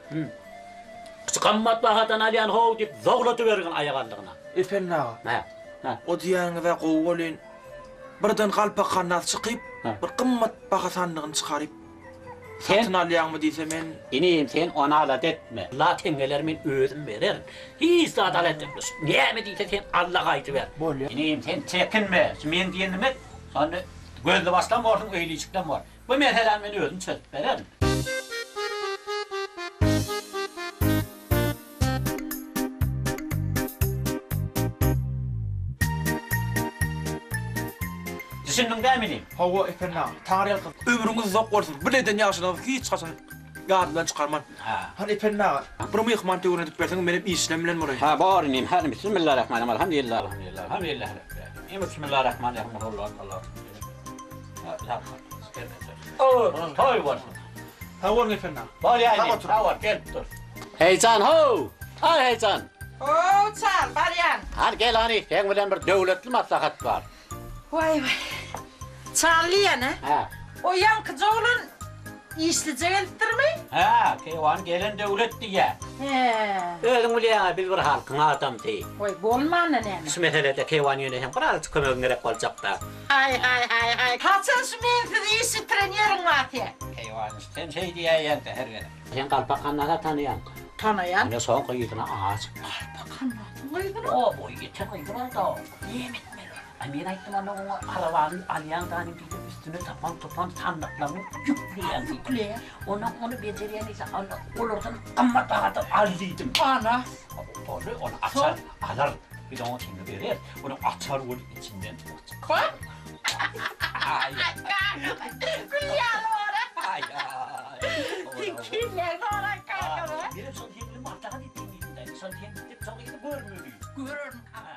Şu gymmat bahadan alýan how diýip zowladybergin aýagallygyna. Ependi aga. Hä. Hä. O diýýäniňiz-ä gowy welin, birden galpak handas çykyp, bir gymmat baha sandygyny çykaryp, satyn alýaňmy diýse men. Inim, sen ony alada etme. La teňňeleri men özüm bererin. Hiç zat alada etme. Näme diýse sen Alla gaýdyber. Bolýa. Inim, sen çekinme. Şu meň diýenimi et. Şonda gözli başlam borsuň, öýli işiklem bor. Bu meseläni men özüm çözüp bererin. Düşündiň dämi inim? Hawa, Ependi aga, Taňryýalkasyn. Ömrüňiz uzak bolsun. Bu eden ýagşylygyňyzy hiç haçan ýadymdan çykarman. Hany Ependi aga, bir myhman töwir edip berseňiz, menem işlem bilen bolaýyn. Ha, bor inim. Hany bismillahirrahmanirrahim. Alhamdulillah, alhamdulillah, alhamdulillah. Bismillahirrahmanirrahim. Allah, Allah. Toý bolsun. Sag boluň Ependi aga. Bolýa inim, sag bol, gelip dur. Heýjan how! Aý Heýjan! How, Çal, barýan. Hany gel hany, seň bilen bir döwletli maslahat bar. Waý, waý. Çal diýýän-ä? Hä. O ýaňkyja oglan işlije gelipdirmi? Hä, keýwany gelen döwlet diýýä. Hä. Özüň bilýäň-ä, biz bir halkyň adamsy. Waý, bolmanda näme? Şu meselede keýwany ýöne hem birazajyk kömegiň gerek boljakda. Haý, haý, haý, haý. Haçan şu mensiz iş bitiren ýeriň bar seň? Keýwany, sen şeý diýäýeň-dä her gezek. Sen Galpak Hannasy tanaýaň. Tanaýan. Ine şoň gyzyna aşyk. Galpak Hannasyň gyzyna? O, boýy ýeten gyzy bar-da. Näme etmeli ony? Aý, men aýtdym onda oňa arabany alýaň dany diýdim, üstüne tapan-tupan sandyklaryny ýükleýäň diýdim. Ýükleýäň. Ondan ony bejerýän diýse, onda olardan gymmat bahadan al diýdim. Ana. Boldy, ony açar, alar. Biz oňa teňňe bereris. Ony açar bolup içinden çykar. Aý, gül ýaly bor-a. Aý, aý. Sen kelläň soran kaka be. Menem şony seň bilen maslahat etdim diýdim-dä. Şony sen gidip şo gyzy görmeli. Görerin kaka.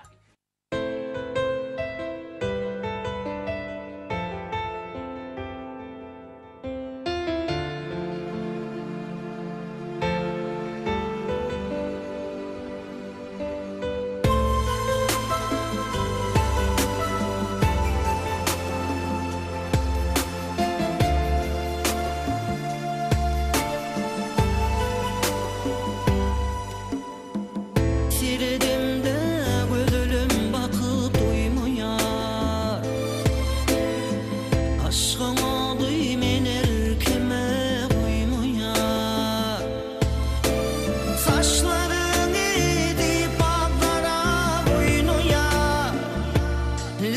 Seredemde gözelim bakyp doýmaýar. Aşgyň ody men erkime guýmaýar. Saçlaryňy edip agzara oýnaýar.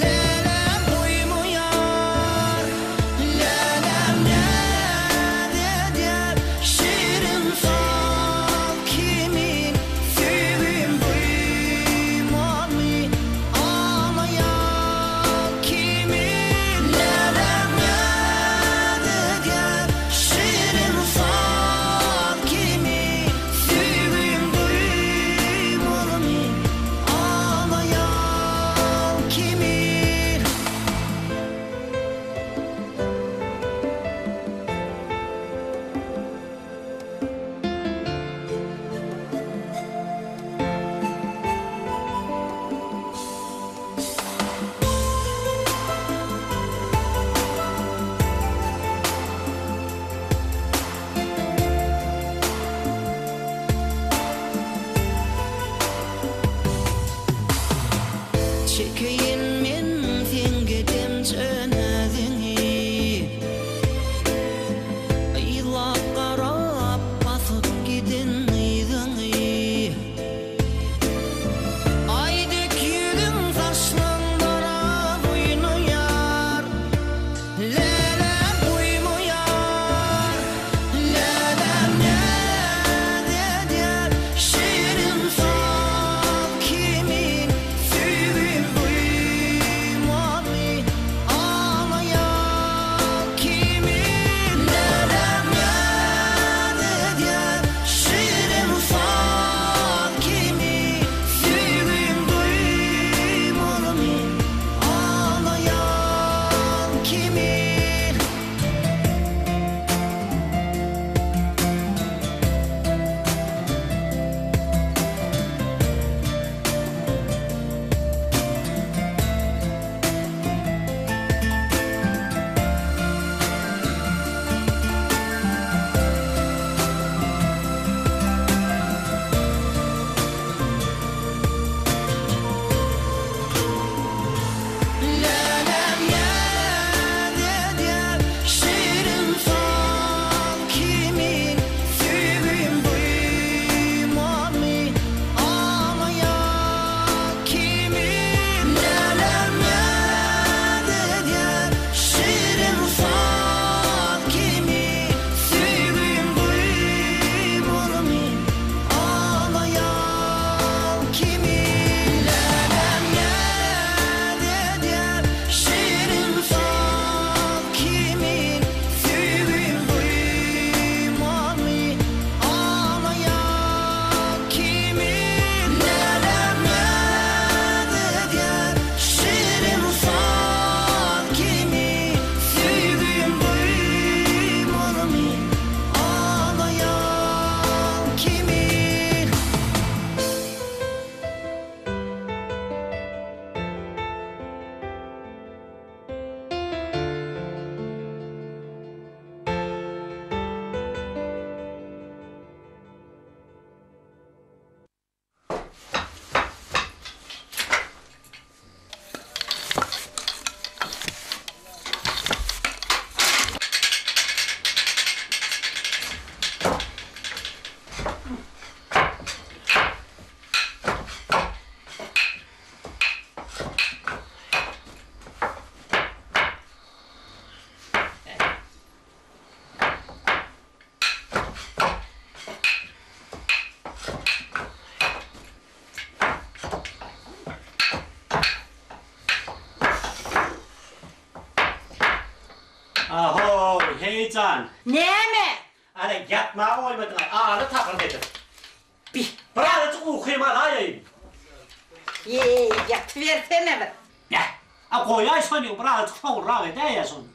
Läläm goýmaýar. Läläm näz edýär. Şirin saz kimin söýgim duýmazmy? Aglaýar kimin. Läläm näz edýär. Şirin saz kimin söýgim duýmazmy? Aglaýar kimin. Çekeýin men seň gedemje näziňi Yzlap garap basyp giden yzyňy Aý dek ýüzüň saçlaň darap oýnaýar Läläm goýmaýar. Ahoý, heý jan! Näme? Ana, ýatmaga goýmadyň-aý, aly takyr edip. Bi, birazajyk ukymy alaýaýyn. Eý, ýatybersene bir. Beh, a goýaý şony, birazajyk soňrak edäý-ä şony.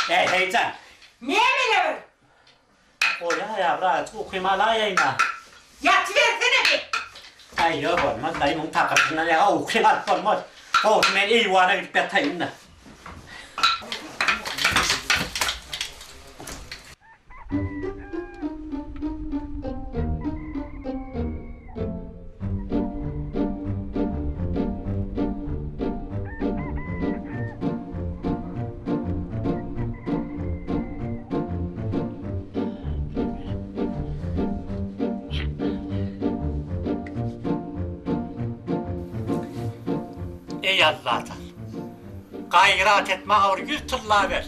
Eý, heý jan! Näme bir? Goýaý-a, birazajyk ukymy alaýaýyn-a. Ýatybersene bi. Aý, ýok, bolmaz, daýy, muň takyrdysyndan ýaňa ukyňy alyp bolmaz. Gowusy men eýwana gidip ýataýyn-da. Eý Allajan! Gaýrat et, maňa bir ýüz tylla ber.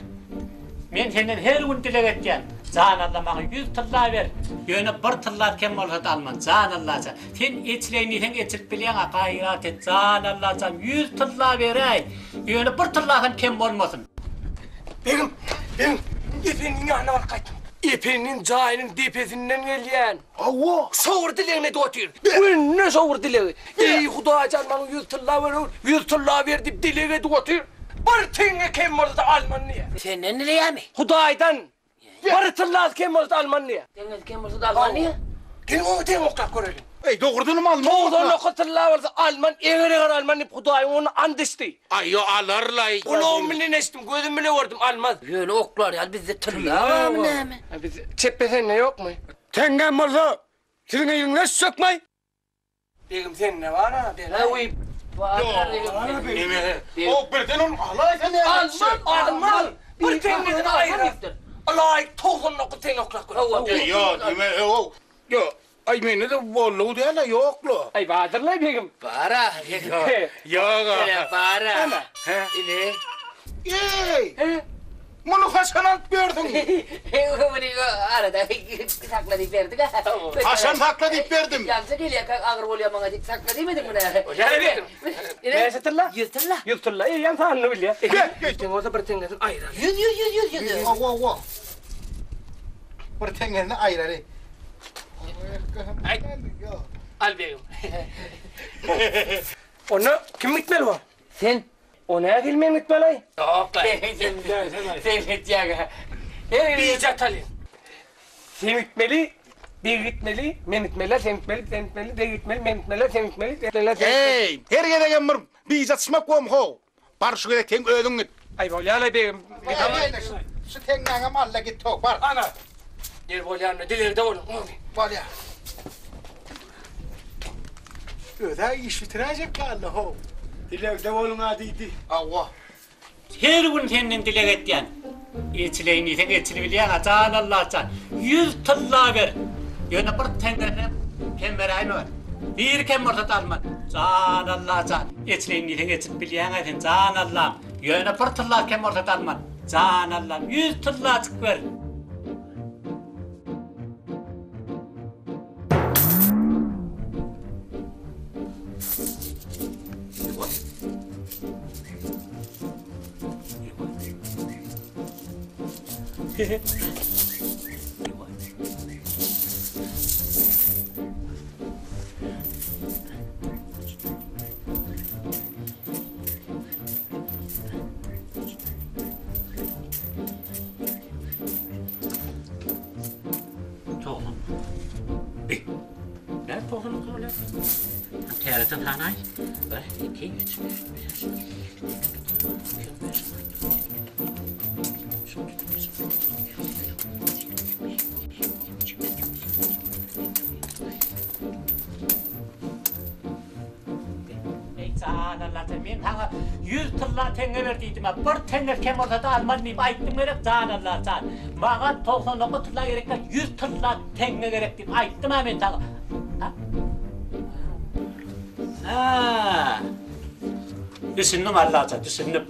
Men senden her gün dileg etýän. Jan Alla maňa ýüz tylla ber. Ýöne bir tylla kem bolsa-da alman. Jan Allajan, sen eçileýin diýseň eçilip bilýäň-a, gaýrat et, jan Allajan, ýüz tylla beräý. Ýöne bir tylla hem kem bolmasyn. Begim, begim, Ependiniň ýanyna baryp gaýtdym. Ependiniň jaýynyň depesinden gelýän. Hawa. Şo bir dilegini edip otyr. Günde şo bir dilegi. Eý, Hudaýjan, maňa ýüz tylla ber, ýüz tylla ber diýip dileg edip otyr. Bir teňňe kem bolsa-da alman diýýär. Senden dileýärmi? Hudaýdan. Bir tylla kem bolsa-da alman diýýär. Teňňesi kem bolsa-da alman diýýär. Geliň oňa teňňe oklap göreliň. Eý, dogrudanam alman. 99 tylla bolsa alman, eger-eger alman diýip Hudaýyň oňuna ant içdi. Aý, ýo, alar-laý. Gulagym bilen eşitdim, gözüm bile gördüm, almaz. Ýöne oklar ýaly bizde tylla barmy näme? Biz çepbe sende ýokmy? Teňňäm bolsa, siziň eliňize çökmeý. Begim sende bar-a, bela. Neme? O birden ony alaýsa näme? Alman, alman. Bir teňňesini aýyrar. Ylaýyk 99 teňňe oklap gör. Ýo, neme, o. Ýo, aý mende-de boldugy däl-ä, ýok-la. Aý bardyr-laý begim. Bar-a, begim. Ýog-a. Bar-a. Ine. Eý! Muny haçan alyp berdiň? Muny arada sakla diýip berdik-ä. Haçan sakla diýip berdim? Ýaňja gelýärkäň agyr bolýar maňa diýip sakla diýmediňmi näme? Ýene berdim. Näçe tylla? Ýüz tylla. Ýüz tylla. Eýýäm sanyny bilýär. Teňňe bolsa bir teňňesini aýyraly. Ýüz, ýüz, ýüz, ýüz, ýüz. Hawa, hawa. Bir teňňesini aýyraly. Al begim. Onda kim gitmeli bor? Sen. O nähili men gitmeli-aý? Ýok-la. Sen gitýäň-ä. Bije ataly. Sen gitmeli, beg gitmeli, men gitmeli, sen gitmeli, sen gitmeli, beg gitmeli, men gitmeli, sen gitmeli, sen gitmeli. Eý, her gezegem bir bije atyşmak bormy-how? Bar şu gezek seň özüň git. Aý bolýa-laý begim. Şu teňňäňem al-da git-how, bar. Ana. Ýer bolýanda dilegde boluň. Bolýa. Öz-ä iş bitiräýjek ýaly-how. Dilegde boluň-a diýdi. Hawa. Her gün senden dileg etýän. Eçileýin diýseň eçilibilýäň-ä, jan Allajan. Ýüz tylla ber. Ýöne bir teňňesem kem beräýme. Biri kem bolsa-da alman. Jan Allajan. Eçileýin diýseň eçilip bilýäň-ä sen, jan Allam. Ýöne bir tylla kem bolsa-da alman. Jan Allam, ýüz tyllajyk ber. Togsan. Bi. Näme 99 bolýar? Täzeden sanaý. 1, 2, 3, 4, 5, 6, Eý, jan Allajan, men saňa ýüz tylla teňňe ber diýdim-ä, bir teňňe kem bolsa-da alman diýip aýtdym gerek, jan Allajan. Maňa 99 tylla gerek däl, ýüz tylla teňňe gerek diýip aýtdym-a men saňa. Hä. Düşündim Allajan, düşündim.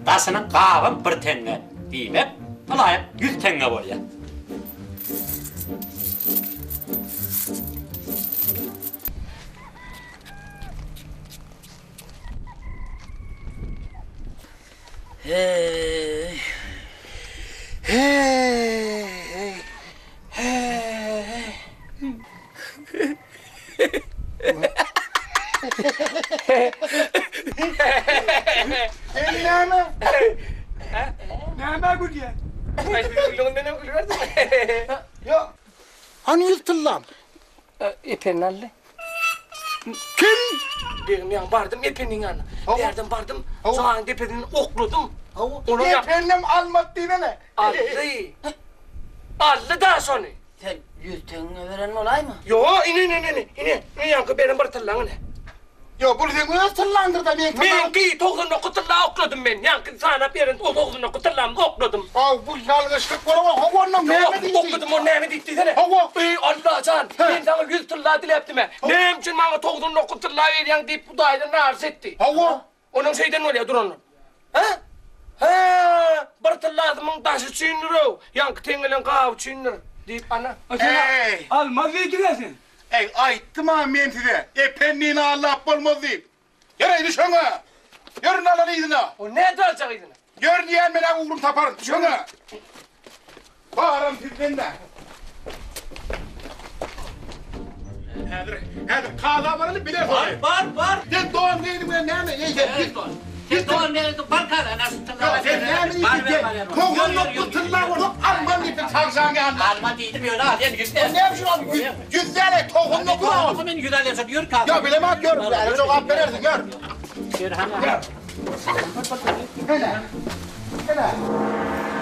Daşynyň gabam bir teňňe, diýmek, ylaýyk ýüz teňňe bolýar. Heý. Heý. Heý. Sen näme? Nämä gülýäň? Aý, siziň gülüňiz menem gülüberdim. Ýok. Hany ýüz tyllam? Ependi aldy. Kim? Begim ýaňy bardym Ependiň ýanyna. Bärden bardym, jaýyň depesinden okladym. Ependem almady diýsene. Aldy. Aldy-da şony. Sen 100 teňňe beren bolaýma? Ýo, ine, ine, ine, ine, ine ýaňky beren bir tyllaň ine. Ýo, bul seň öz tyllaňdyr-da, meň tyllam. Meňki 99 tylla okladym men. Ýaňky sanap beren o 99 tyllamy okladym. Haw, bu ýalňyşlyk bolan, hawa, onda näme diýdi? Okladym, ol näme diýdi diýsene. Hawa. Eý, Alla jan, men saňa 100 tylla diläpdim-ä. Näme üçin maňa 99 tylla berýäň diýip, Hudaýdan naryş etdi. Hawa. Onuň şeýden bolýar duranlar. Hä? Hä, bir tyllasymyň daşy üçindir-ow, ýaňky teňňeleň gaby üçindir, diýip, ana. Eý! Almaz diýdiň-ä sen. Eý, aýtdym-a men size, Ependini aldap bolmaz diýip. Ýör-eý, düş öňe! Ýör indi alan yzyna! O nädip aljak yzyna? Ýör diýýän, men-ä ugruny taparyn, düş öňe! Baram sizden-dä. Häzir, häzir kaza baraly biler Bar, bar, bar. Sen don geýdiň bilen näme? Eý sen git. Sen don geýdiň, bar kaza nasıl tylla. Ýok, sen näme diýdiň? Togsan dokuz tylla bolsa alman diýipdiň çagşaň ýanyna. Alman diýdim ýöne alýan ýüz däl. Näme üçin aldyň? Ýüz, ýüz däl, 99 al. Men ýüz alýan şol ýör kaza. Ýok, bilemok ýör. Jogap berersiň, ýör. Ýör hany. Ýör. Ene. Ene.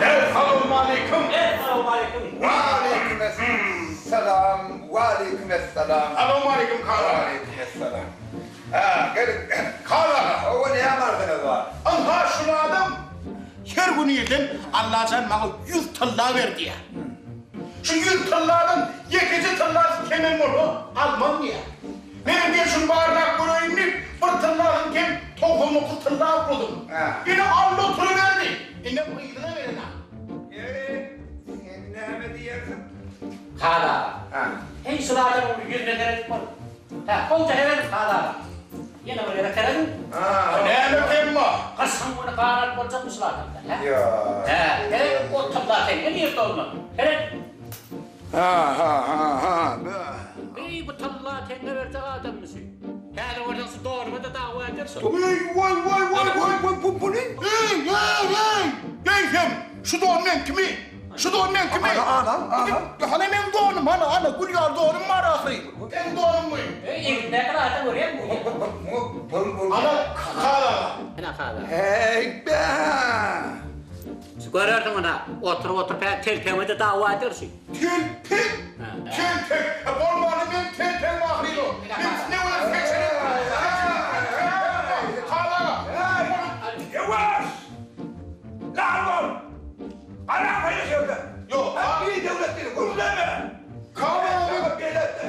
Essalawmaleýkim. Essalawmaleýkim. Waleýkim essalam. Waleýkim essalam. Salawmaleýkim Kaka. Waleýkim essalam. Hä, geliň. Kaka. Hawa, näme arzyňyz bar? Ynha şul adam her gün irden Allajan maňa ýüz tylla ber diýýär. Şu ýüz tylladan ýekeje tyllasy kemem bolsa alman diýýär. Menem gel şuny barlap göreýin diýip, bir tyllasyny kem 99 tylla okladym. Ine aldy oturyberdi. Indem yzyna berenok. Ýeri, sen näme diýersiň? Kazy aga. Heý, şul adamyň bir ýüzüne seredip bol. Hä, gowja serediň, Kazy aga. Ýene bir gezek serediň. Näme kem bar? Gyşyň güni gan alyp boljakmy şul adamdan, hä? Ýok. Hä, seret, o tylla teňňe nirde ondan? Seret. Ha, ha, ha, ha. Eý, bu tylla teňňe berjek adammy şu? Häzir görseň şu donuma-da dawa eder şu. Eý, waý, waý, waý, waý, waý, bu, bu ne? Eý, eý, eý! Eýsem, şu don meňkimi? Şu don meňkimi? Ana, ana, ana. Hany meň donum, hany, hany, gül ýaly donum bar ahyry. Seň donuňmy? Eý, egnindäki zady görýäňmi? Muňa pul, pul. Ana, kaza. Ine, kaza. Heý, bä! Görersiň ynha, oturyp-oturyp hä telpegiňe-de dawa eder şu. Telpek? Telpek? E, bolmanda meň telpegim ahyry. Men ne bolar seçenek? Kaza aga. Ýuwaş! Lal bol! Garam haýa şöyle. Ýok. Ha bir döwlet diýdi, gürleme. Kaza aga. Beletde.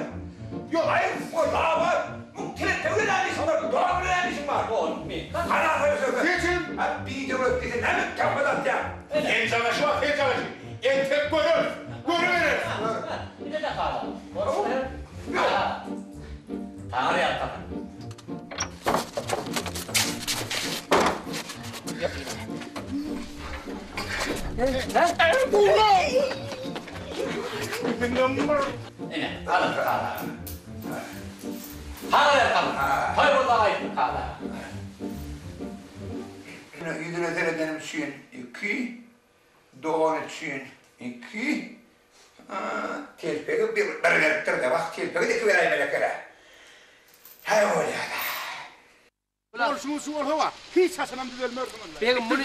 Ýok. Aýyp bol, dawa. Muň telpegi bilen näme işiň bar? Don bilen näme işiň bar? Garam haýa şöyle. Seçin. Ha bir döwlet diýse näme töhmet atýaň? Sen jagaşy bar, sen jagaşy. Entek göreris. Görübereris. Ine-de kaza. Kaza. Taňry ýalkasyn. Ine, alyň kaza. Taňry ýalkasyn. Toý bolsa aýtyn kaza. Ýüzüne seredenim üçin iki, don üçin iki, telpegi bir beripdir-de, wah, telpegi-de iki beräýmeli eken-ä. Häý, bolýa-da. Bolşuňyz şu bolsa bar, hiç haçanam düzelmersiň onda. Begim, muny,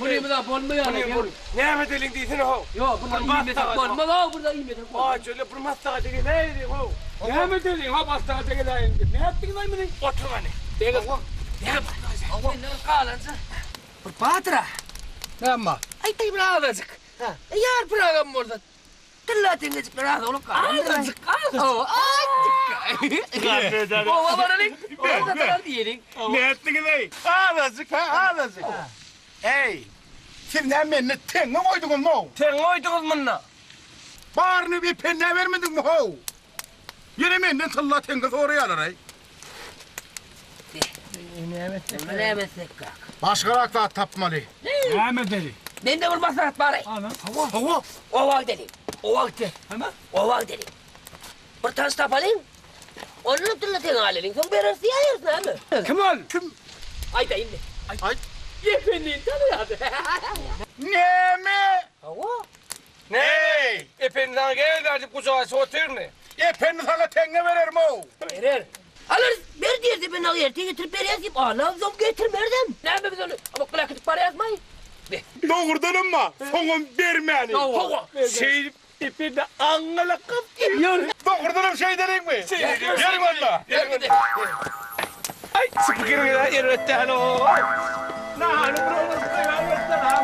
muny muny bolmaýar. Näme edeliň diýsene how. Ýok, bu iýmesek bolmaz-ow, burada iýmesek bolmaz. Aý, şöyle bir maslahata geläýeliň how. Näme edeliň how, maslahata geläýeliň diýip. Nätdiňiz-aý muny? Otur hany. Begim, begim, senden galança bir batyr-a. Näme bar? Aýtaý bir azajyk. Ýar pyragam bolsa, Tylla teňňejikler az bolup galandyr. Azajyk, azajyk. Hawa, azajyk. Oba baralyň, oba diýeliň. Nätdiňiz-eý? Azajyk, hä, azajyk. Eý, siz näme mende teňňe goýduňyzmy-ow? Teňňe goýduňyz munda. Baryny Ependä bermediňmi-how? Ýene menden tylla teňňe soraýarlar-aý. Näme etsek, kaka? Başgarak zat tapmaly. Näme edeli? Mende bir maslahat bar-aý. Hawa. Hawa. Oba gideliň. Oba gitse. Hany? Oba gideliň. Bir tans tapalyň. Ondan tylla teňňe alalyň. Soň bereris diýäýeris näme? Kim ol? Kim? Aýdaýyn men. Aýt. Ependini tanaýardy. Näme? Hawa. Näme? Ependi saňa gel bäri diýip gujak açyp otyrmy? Ependi saňa teňňe berermi-ow? Berer. Alarys, ber diýerdi, men aga erte getirip berýäs diýip, alamzom getirmerdem. Näme biz ony amykly äkidip barýasmaý? Be. Dogrudanam-a, soňam bermäli. Hawa. Şeýdip Ependi aňňalak gapdy. Ýör. Dogrudanam şeýdeliňmi? Şeýdeliň. Ýörüň onda. Ýör gideli. Aý, şu pikiriňiz-ä erbet däl-ow. Nahany bir oňaryp goýaýmadylar-a.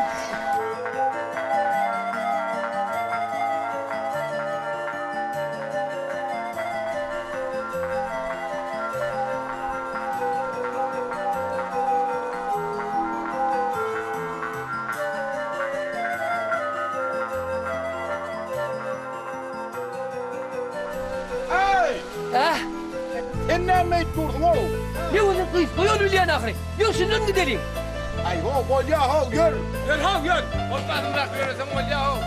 Eý! Hä? Sen näme beýdip dursuň-ow? Men özüm gysga ýol bilýän ahyry. Ýör şundan gideliň. Aý-ho, bolýa-how, ýör! Ýör-how, ýör! Gorkmadyňrak ýöreseň bolýa-how.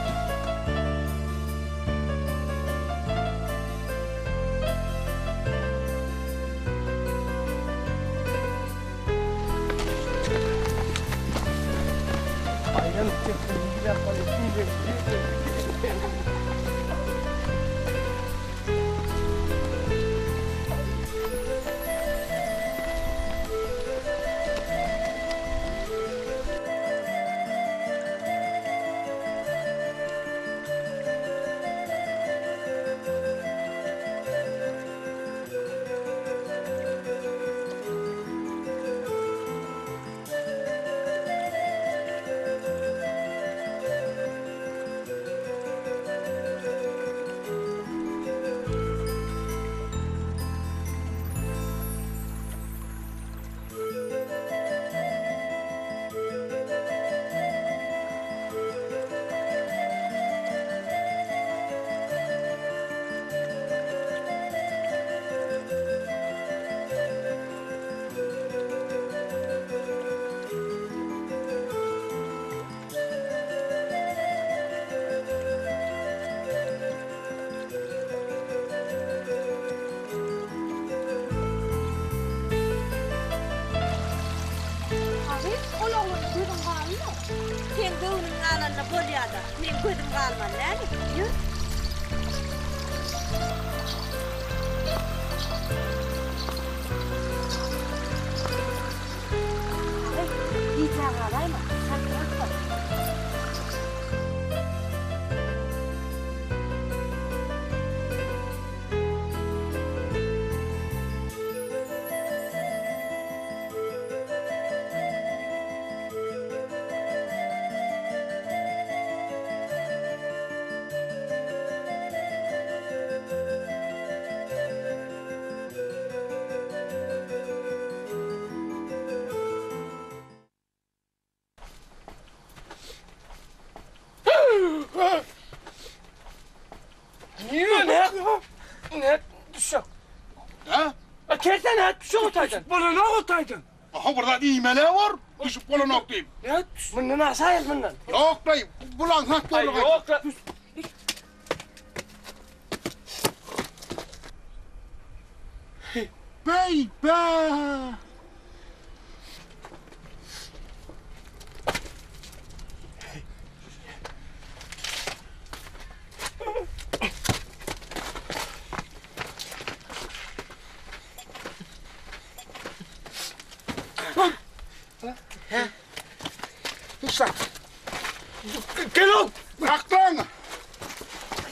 Agyz, ol oglana gözüň galmy? Seň göwnüň galanda bolýa-da, meň gözüm galmaly däl-ä. Ýör. Agy, gijä galaýma, çaltrak bol. Nirä nä? Nä düşjek? Hä? A kelse nä düşjek o taýdan? Bolanok o taýdan. Aha bir zat iýmeli bor. Düşüp bolanok diýip. Nä düş? Mundan aşaýyl mundan. Ýok daýy, bul aňsat Aý ýola. ýok la. Beý, be! Gel ol. Saklan!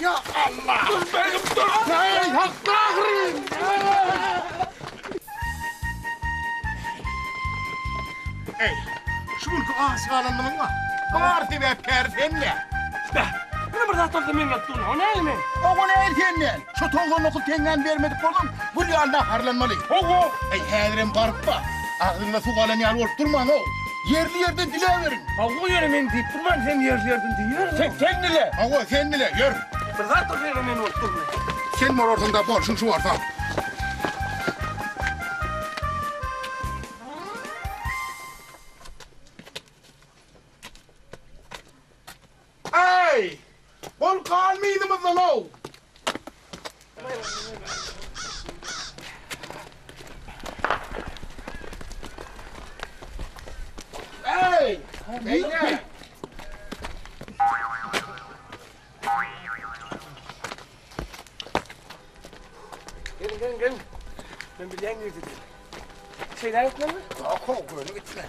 Ya Allah! Dur benim dur. Hey, sakla ahyryn! Ey, şu günki aç galanymyň bar. Bar sebäpkäri sen-de. Be. Ýene bir zat bolsa men bolup durun. O näme men? Oňa näl senden? Şu 99 teňňäni bermedik bolsaň, gül ýaly naharlanmaly. Hawa. Eý, häzirem baryp bak. Agzyňda suw galan ýaly bolup durmaň-ow. Ýerli ýerden diläberiň. Hawa, ýöne men diýip durman, sen ýerli ýerden diýiber. Sen, sen dile. Hawa, sen dile, ýör. Bir zat bolsa ýöne men bolup durman. Sen bolarsyň-da, bolşuň şu bolsa. şundan-ow! Eý! Beýle! Gelin, gelin, gelin. Men bilýän nirdedigini. Şeýle gitmeli? Ýok, göni gitme.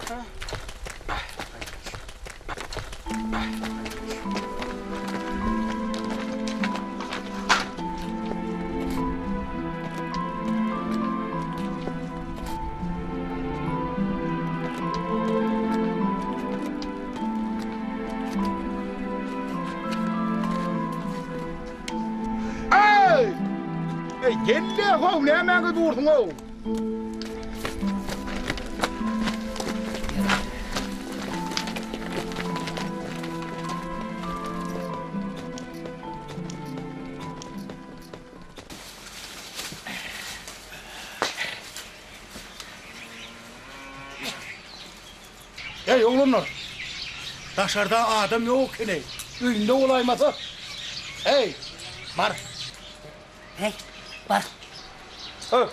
Eý! Eý, gel-le, how, nämäňe dursuň-ow? Eý, oglanlar! Daşarda adam ýok ekeni. Öýünde bolaýmasa. Eý, bar. Heý, bar. Öý,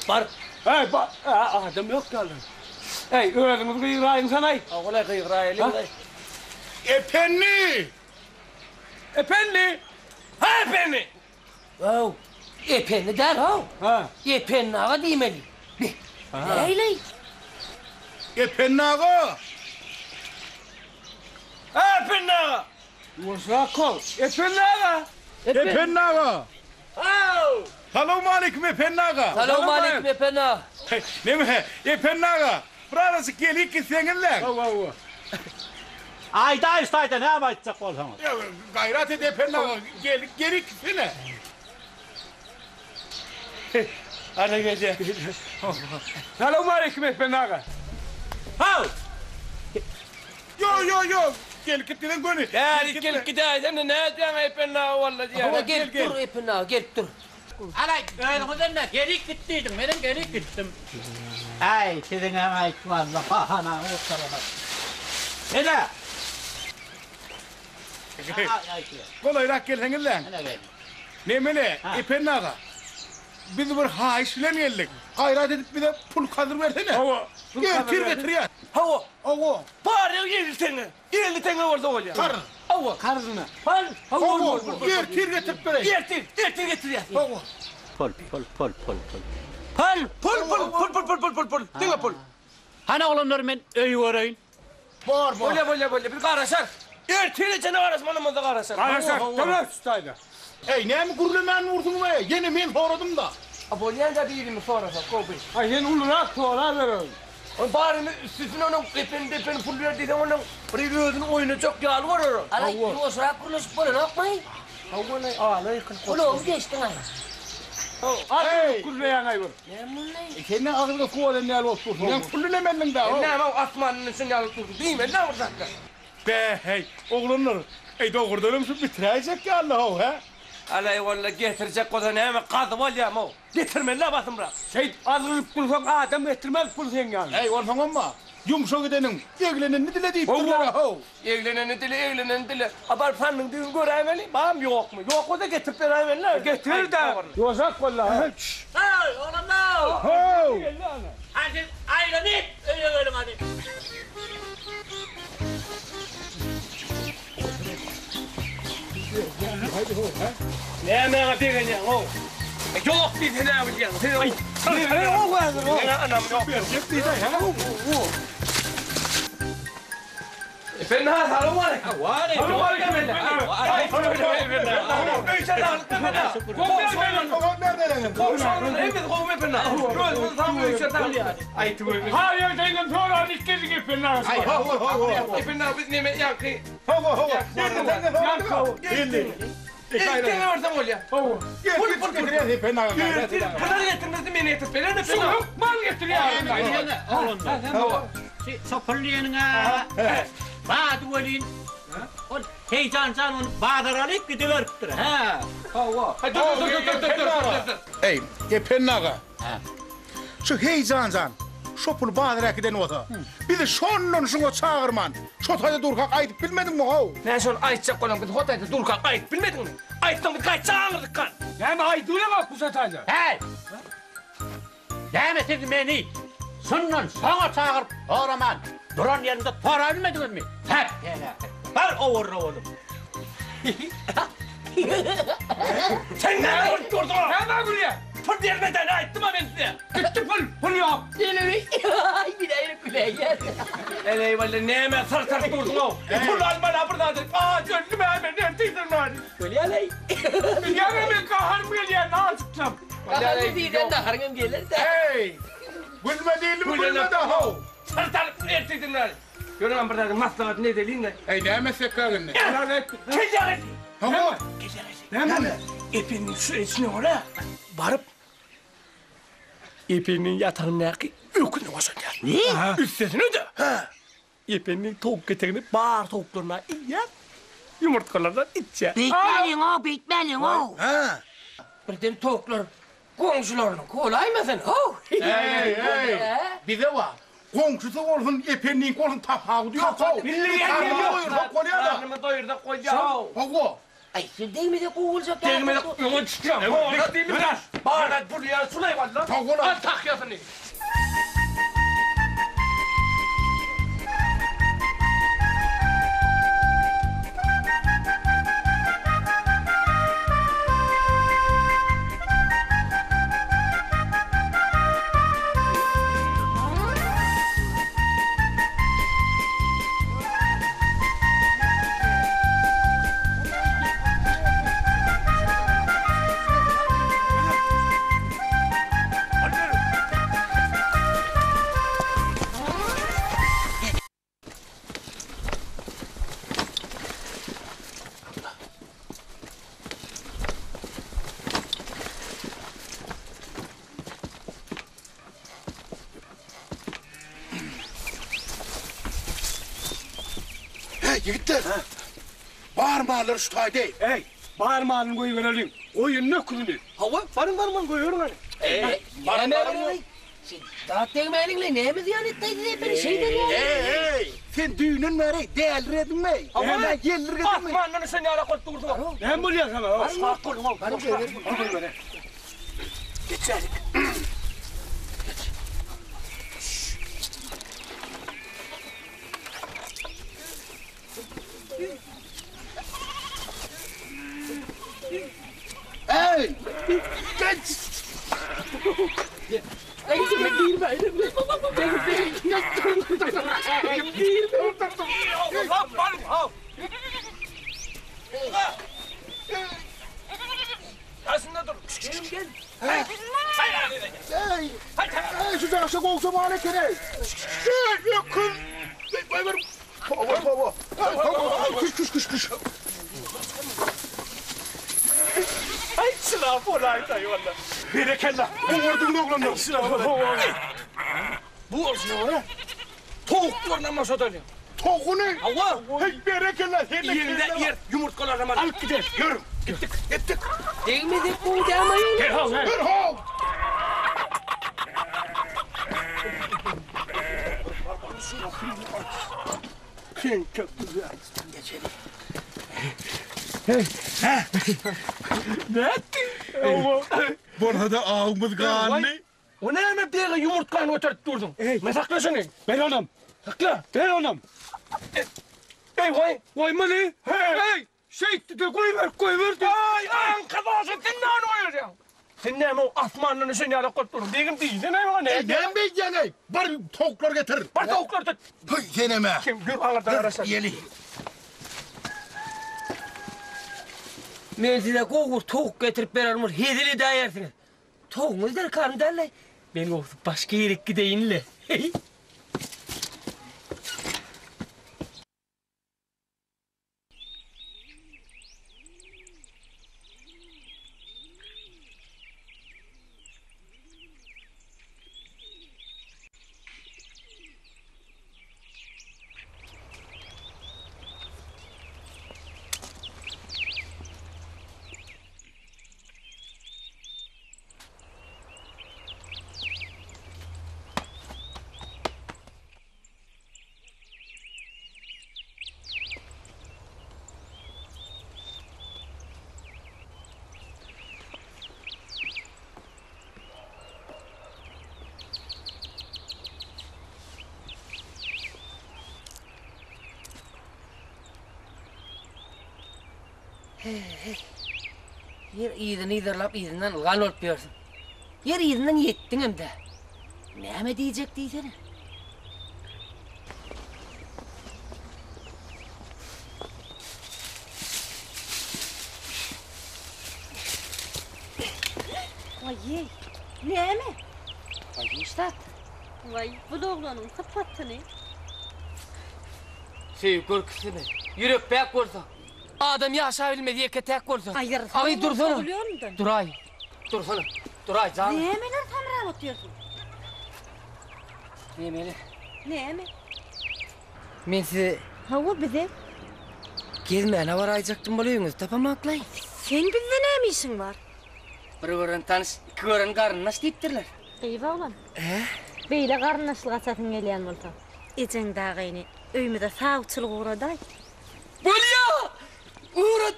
bar. Eý, bar. Adam ýok ýaly. Eý, özüňiz gygyraýyňsanaý. Ogul-aý, gygyraýalyň-laý. Ependi! Ependi! Ha, Ependi! Haw, Ependi däl, haw. Ha. Ependi aga diýmeli. Be, nähili? Ependi aga! Ha, Ependi aga! Ýuwaşrak bol. Ependi aga! Ependi aga! Haw! Salowmaleýkim, Ependi aga! Salowmaleýkim, Ependi aga! Neme, Ependi aga, bir azajyk gelip gitseňiz-le. Hawa, hawa. Aýdaý, ştaýda näme aýtjak bolsaňyz. Gaýrat et, Ependi aga, gel, gelip gitsene. Ana gelýär. Salowmaleýkim, Ependi aga! Haw! Ýo, ýo, ýo, gelip git diýseň göni. Bärik gelip gidäýsene, nädýäň Ependi aga walla diýýän. Hawa, gelip dur, Ependi aga, gelip dur. Alaý, özüňizem-de gelip git diýdiň, menem gelip gitdim. Äý, siziňem aýtmazlyk bahanaňyz gutaranok. Ine! Golaýrak gelseňiz-läň. Nemele, Ependi aga, biz bir haýyş bilen geldik. Gaýrat edip bize pul kazyr bersene. Hawa. Ertir getirýäs. Hawa. Hawa. Bary 50 teňňe. 50 teňňe bolsa bolýar. Karz. Hawa. Karzyna. Karz. Hawa. Ertir getirip bereýin. Ertir, ertir getirýäs. Hawa. Pul, pul, pul, pul, pul. Pul! Pul, pul, pul, pul, pul, pul, pul, pul. Diňe pul. Hany oglanlar men öýi göreýin. Bor, bor. Bolýar, bolýar, bolýar. Biz garaşarys. Ertire çenli garaşmanymyzda garaşarys. Garaşarys. Tamam, şu Eý, näme gürlemän dursuň-eý? Ýene men soradym-da. A bolýan-da birini sorasak, gowy. Aý, sen ulurak soraber. Ol baryny üstesine onuň epen-depen pul ber diýseň, onuň bir özüni oýnajak ýaly bolar. Alaý, ýuwaşrak gürleşip bolanokmy? Hawa-laý, alaý, Gulagymy deşdiň-aý. Eý, gürleýäň-aý bir. Näme boldy? Sen ne agyzga suw alan ýaly bolup dursuň. Sen pul dilemeldiň-dä. Sen näme asmandan düşen ýaly dursuň? Diýmeli-dä bir zatlar. Be-heý, oglanlar, eý, dogrudanam şu bitiräýjek ýaly-how, hä? Alaý, walla, getirjek bolsa näme, gazyp alýam-ow. Getirmeli-dä basymrak. Şeýdip azgyryp dursaň, adam getirmez pul seň ýanyňa. Eý, onsoňam-a, ýumşak edeniň, eglenenini dile diýipdirler-a-how. Egleneni dile, egleneni dile. A baryp sandygyň düýbüni göräýmeli, barmy, ýokmy? Ýok bolsa getirip beräýmeli-dä. Getir-dä. Ýoşak walla. Heý, oglanlar! How! Hany siz aýlanyp öýe geliň hany. Nämäňe begenýäň-ow? Ýok diýse näme bilýäň? Sen aý. Ýok häzir. Meňe ynam ýok. Berjek diýdi, hä? Efendi ha, salowmaleýkim. Salowmaleýkim. Şo pul diýeniň-ä bady welin, ol Heýjan jan ony bazara alyp gidiberipdir, hä. Hawa. Dur, dur, dur, dur, dur, dur. Eý, Ependi aga. Şu Heýjan jan şo puly bazara äkiden bolsa, bizi şondan şuňa çagyrman, şo taýda durkak aýdyp bilmediňmi, how? Men şony aýtjak bolam, biz ho taýda durkak aýdyp bilmediňmi? Aýtsaň biz gaýtjak aňyrlykdan. Näme aýdybileňok bu şataýda? Häý! Näme siz meni şundan soňa çagyryp soraman duran ýerimde sorabilmediňizmi? Häk peläket! Bar owarra bolup. Sen näme bolup dursuň? Nämä gülýäň? Pul bermeden aýtdym-a men size. Gitdi pul, pul ýok. Elimi biläýrek güläýýär. Eleý walla näme syrtyryp dursuň-ow? Pul alman-a bir zat edip, aç öldüm-ä men, ertirden bäri. Bolýa-laý. Bilýäňmi men gaharym gelýär, azyklam. Gaharly diýden gaharyň hem geler-dä. Heý! Gülme diýdimi, gülme-de how! Syrtalyp ertirden bäri. Ýöne bir zadyň maslahatyny edeliň-le. Eý, näme etsek-ä indi? Gelýär! Hawa. Näme? Ependi şu içine görä baryp Ependiniň ýatagyndaky öküni boşadýar. Ne? Üstesine-de Ependiniň towuk ketegini bar towuklaryna iýýär, ýumurtgalardan içýär. Beýtmäliň-ow, beýtmäliň-ow! Birden towuklar goňşularynyňky bolaýmasyn, how! Eý, eý, bize bar. Goňşusy bolsun, Ependiňki bolsun tapawudy ýok-how. Bildirýän ýeri ýok. Garnyny doýursak bolýar-da. Garnymy doýursak bolýar-how. Hawa. Aý, siz degmesek gowy boljak ýaly. Degmesek öňe çykýaň. Bar zat burýar, şulaý walla. Al tahýasyny. Heý, ýigitler! Bar mallary şu taýda-eý! Eý, bar malyny goýbereliň, goýun öküzini. Hawa, baryň barman goýberiň hany. Eý, näme goýbereý? Sen zat degmäliň-le, näme zyýan etdi-aý size biri şeýden ýaly? Eý, sen düýnden bäri dälirediňmi-eý? Hawa, ýeldirgediňmi? Asmandan düşen ýalak bolup dursuň. Näme bolýar saňa? Baryň, baryň goýberiň. Goýberiň. Geçälik. Geç. Eý! Geç! Daşynda dur. Gel gel. Eý! Eý, şu jaşa gowşa bar eken eý. Eý, öküz! Goýber. Toba, toba. Toba, küş, küş, küş, küş. Aý, çylap bolaýdy walla. Berekella. Gowurdyň oglanlar. Bu bolşuna görä towuklarynam boşadalyň. Towugyny? Hawa. Heý, berekella, sen-de Ýerinde ýer ýumurtgalarynam alyp gideris. Ýörüň, gitdik, gitdik. Degmesek gowy dämi aýol? Gel how, gel. Ýör how. Nätdi? Bolsa-da awumyz ganly. O näme bege ýumurtgany göterip dursuň? Men sakla şuny. Ber onam. Sakla. Ber onam. Eý, goý. Goýmaly. Eý, Şeýtdi-de goýber, goýberdi. Aý, aňka bolsa sen näme goýberýäň? Sen näme o asmandan düşen ýalak bolup dursuň? Degim diýsene maňa näme? Eý, näme beýdýäň-eý? Bar towuklar getir. Bar towuklar tut. Py, senem-ä. Kim gör aňyrdan garaşar. Ýeli. Men size gowy towuk getirip bererin, bir hezil edäýersiňiz. Towugyňyz derkarmy däl-le? Men gowusy başga ýerik gideýin-le. Heý. Ýer yzyny yzarlap yzyndan ylgan bolup ýörsüň. Ýer yzyndan ýetdiňem-dä. Näme diýjek diýsene. Waý-eý, näme? Waý, hiç zat. Waý, bul oglanyň sypatyny. Söýgi görküsini. Ýürek päk bolsa. Adam ýaşabilmez ýeke-täk bolsa. Aýyrsaň Agy dursana. Sogulýanyndan. Duraý. Dursana. Duraý jan. Nämeler samrap otyrsyň? Nämeler? Näme? Men size Hawa bize. Gezmäne baraýjakdym bol öýüňizi tapamaklaý. Seň bizde näme işiň bar? Bir gören tanyş, iki gören garyndaş diýipdirler. Gyz oglan. Hä? Beýle garyndaşlyk açasyň gelýän bolsa, ejeň dagyny öýümize sawçylyk ugradaý. Bolýa! Ugrat!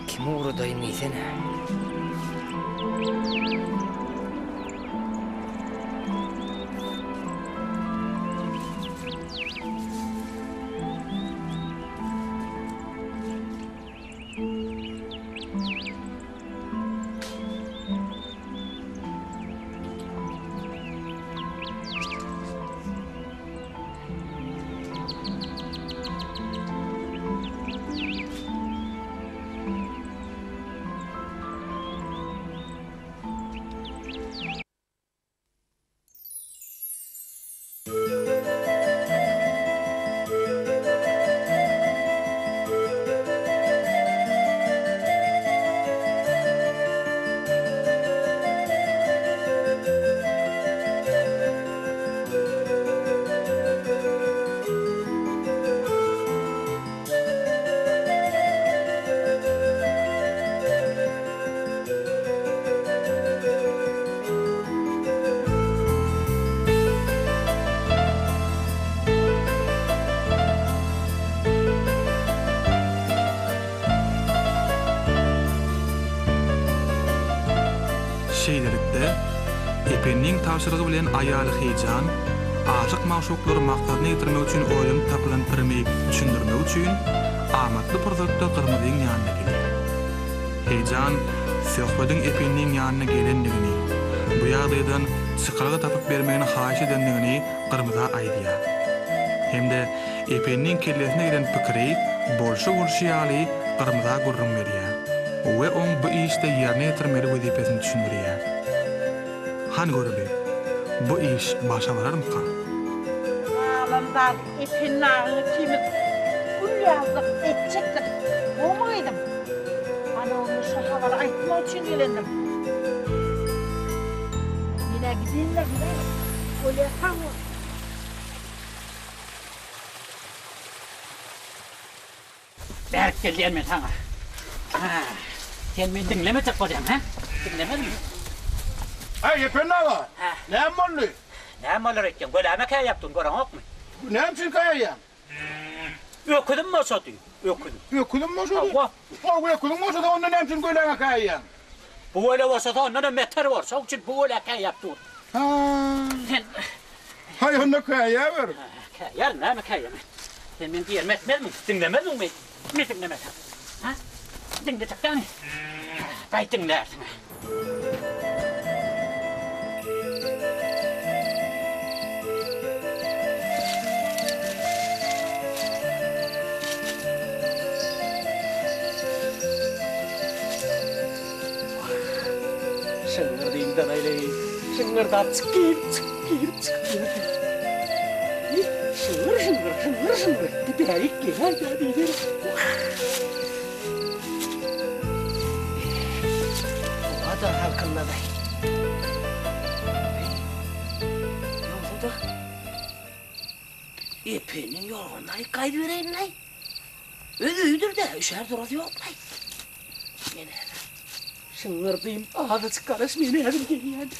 Kimi ugradaýyn diýsene. Şeýlelikde, Ependiň tabşyrygy bilen aýaly Heýjan, aşyk-magşuklary maksadyna ýetirmek üçin oýlanyp tapylan pirimi düşündirmek üçin, amatly pursatda Gyrmyzyň ýanyna gelýär. Heýjan Söhbediň Ependiň ýanyna gelendigini, bu ýagdaýdan çykalga tapyp bermegini haýyş edendigini Gyrmyza aýdýar. Hem-de Ependiň kellesine gelen pikiri bolşy-bolşy ýaly Gyrmyza gürrüň berýär we oň bu işde ýerine ýetirmeli wezipesini düşündirýär. Hany göreli, bu iş başa bararmyka? Galan zady Ependi agaň ikimiz gül ýazlyk etjekdik. Gowmy gyzym? Ana onda şo habary aýtmak üçin gelendim. Men-ä gideýin-le gyzym. Bolýa sag bol. Bärik gel diýen men saňa. Hä. Sen meni diňlemejek bolýaň, hä? Diňlemezmi? Äý, Ependi aga, näme boldy? Näme bolar öýtýäň? Göläme käýäp durun, göreňokmy? Näme üçin käýýäň? Öküzim boşady, öküzim. Öküziň boşady? Hawa. Hawa, öküziň boşady, onda näme üçin göläňe käýýäň? Bu göle boşasa ondanam beter bor, şoň üçin bu gölä käýäp dur. Hä. Sen Haý, onda käýäber. Käýärin, näme käýemen? Sen meň diýerimi etmezmiň? Diňlemezmiň meni? Men diňlemesem. Hä? Diňlejek dämi? Baý diňlärsiň. Şyňňyrdym danaýly, şyňňyrdap çyk girip çyk girip çykyp ýördi. Şyňňyr şyňňyr şyňňyr şyňňyr etdi bärik geläýdä diýsene. Howa-da salkynlady. Ýogsa-da Epeniň ýorganyny aýyp gaýdybereýin-laý. Öz öýüdir-dä, üşär durasy ýok-laý. Men häzir şyňňyrdym, azajyk garaş, men häzir gelýän.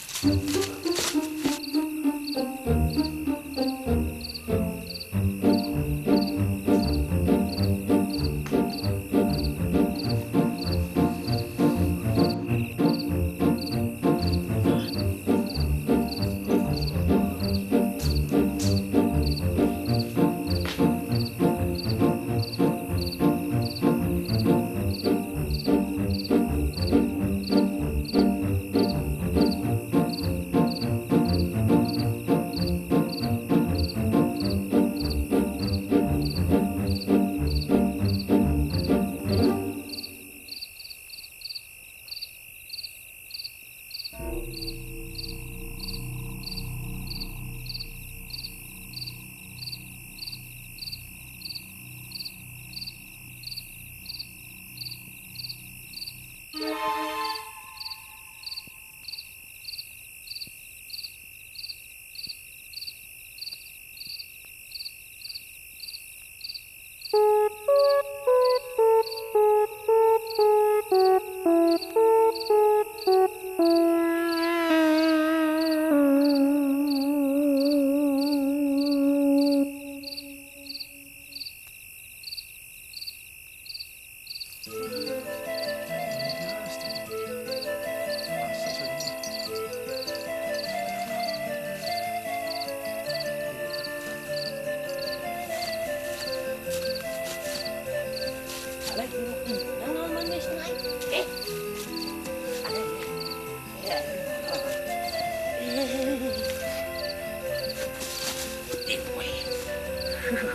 Şyňňyr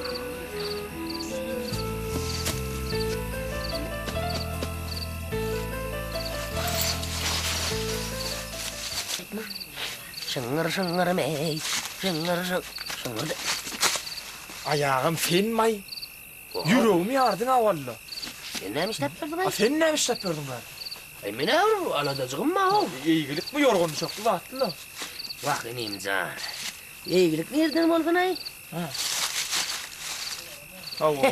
şyňňyr meý, şyňňyr şyň, şyňňyr. Aýagym senmaý, ýüregimi ýardyň-a walla. Sen näme işläp ýördüň-aý? A sen näme işläp ýördüň bäri? Aý men-ä bir aladajygym bar-ow. Eýgilik bu ýorgan düşekli zatly-la. Wah, inim jan. Eýgilik nirden bolsun-aý? Hä. Hawa.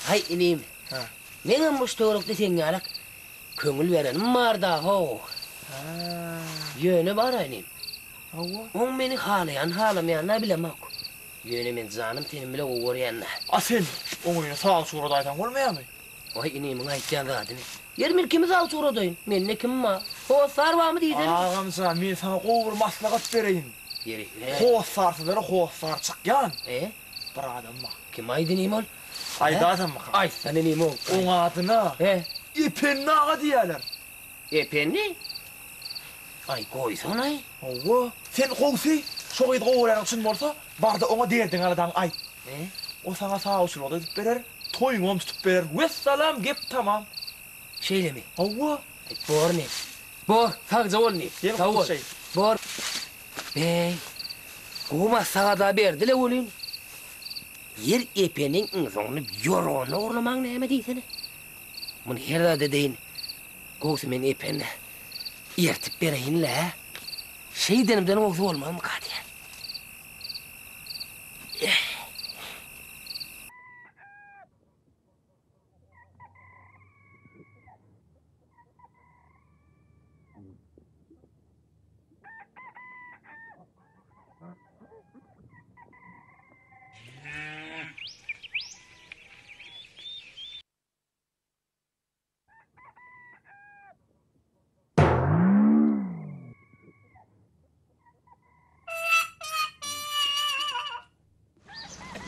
Haý, inim. Hä. Meňem bu töwerekde seň ýalak köňül berenim bar-da-how. Hä. Ýöne bar-a, inim. Hawa. Oň meni halaýan-halamaýanyny-a bilemok. Ýöne men janym-tenim bile gowy görýän-dä. A sen oň öýüne sawçy ugradaýsaň bolmaýarmy? Waý, inimiň aýtýan zadyny. Ýeri men kimi sawçy ugradaýyn? Mende kim bar? Hossar barmy diýsene? Agam jan, men saňa gowy bir maslahat bereýin. Ýeri, näme? Hossarsyzlara hossar çykýan E? bir adam bar. Kim aýdy inim ol? Aýdaýsamyka? Aýtsana inim ol. Oň adyna E? Ependi aga diýýärler. Ependi? Aý, goýsana-aý. Hawa, sen gowsy, şo gyzy gowy görýäniň çyn bolsa, bar-da oňa derdiňi-aladaňy aýt. O saňa sawçylygy-da edip berer, toýuňam tutup berer. Wessalam, gep tamam. Şeýlemi? Hawa. Aý, bor ine. Bor, sagja bol ine. Gel, Sag bol. gutuşaýyn. Bor. Beý, gowy maslahat-a berdi-le welin, ýer epeniň iň soňunda ýorganyny ogurlamaň näme diýsene. Muny her zat edeýin. Gowsy men Ependä ertip bereýin-le. Şeýdenimden gowsy bolmazmyka diýýän.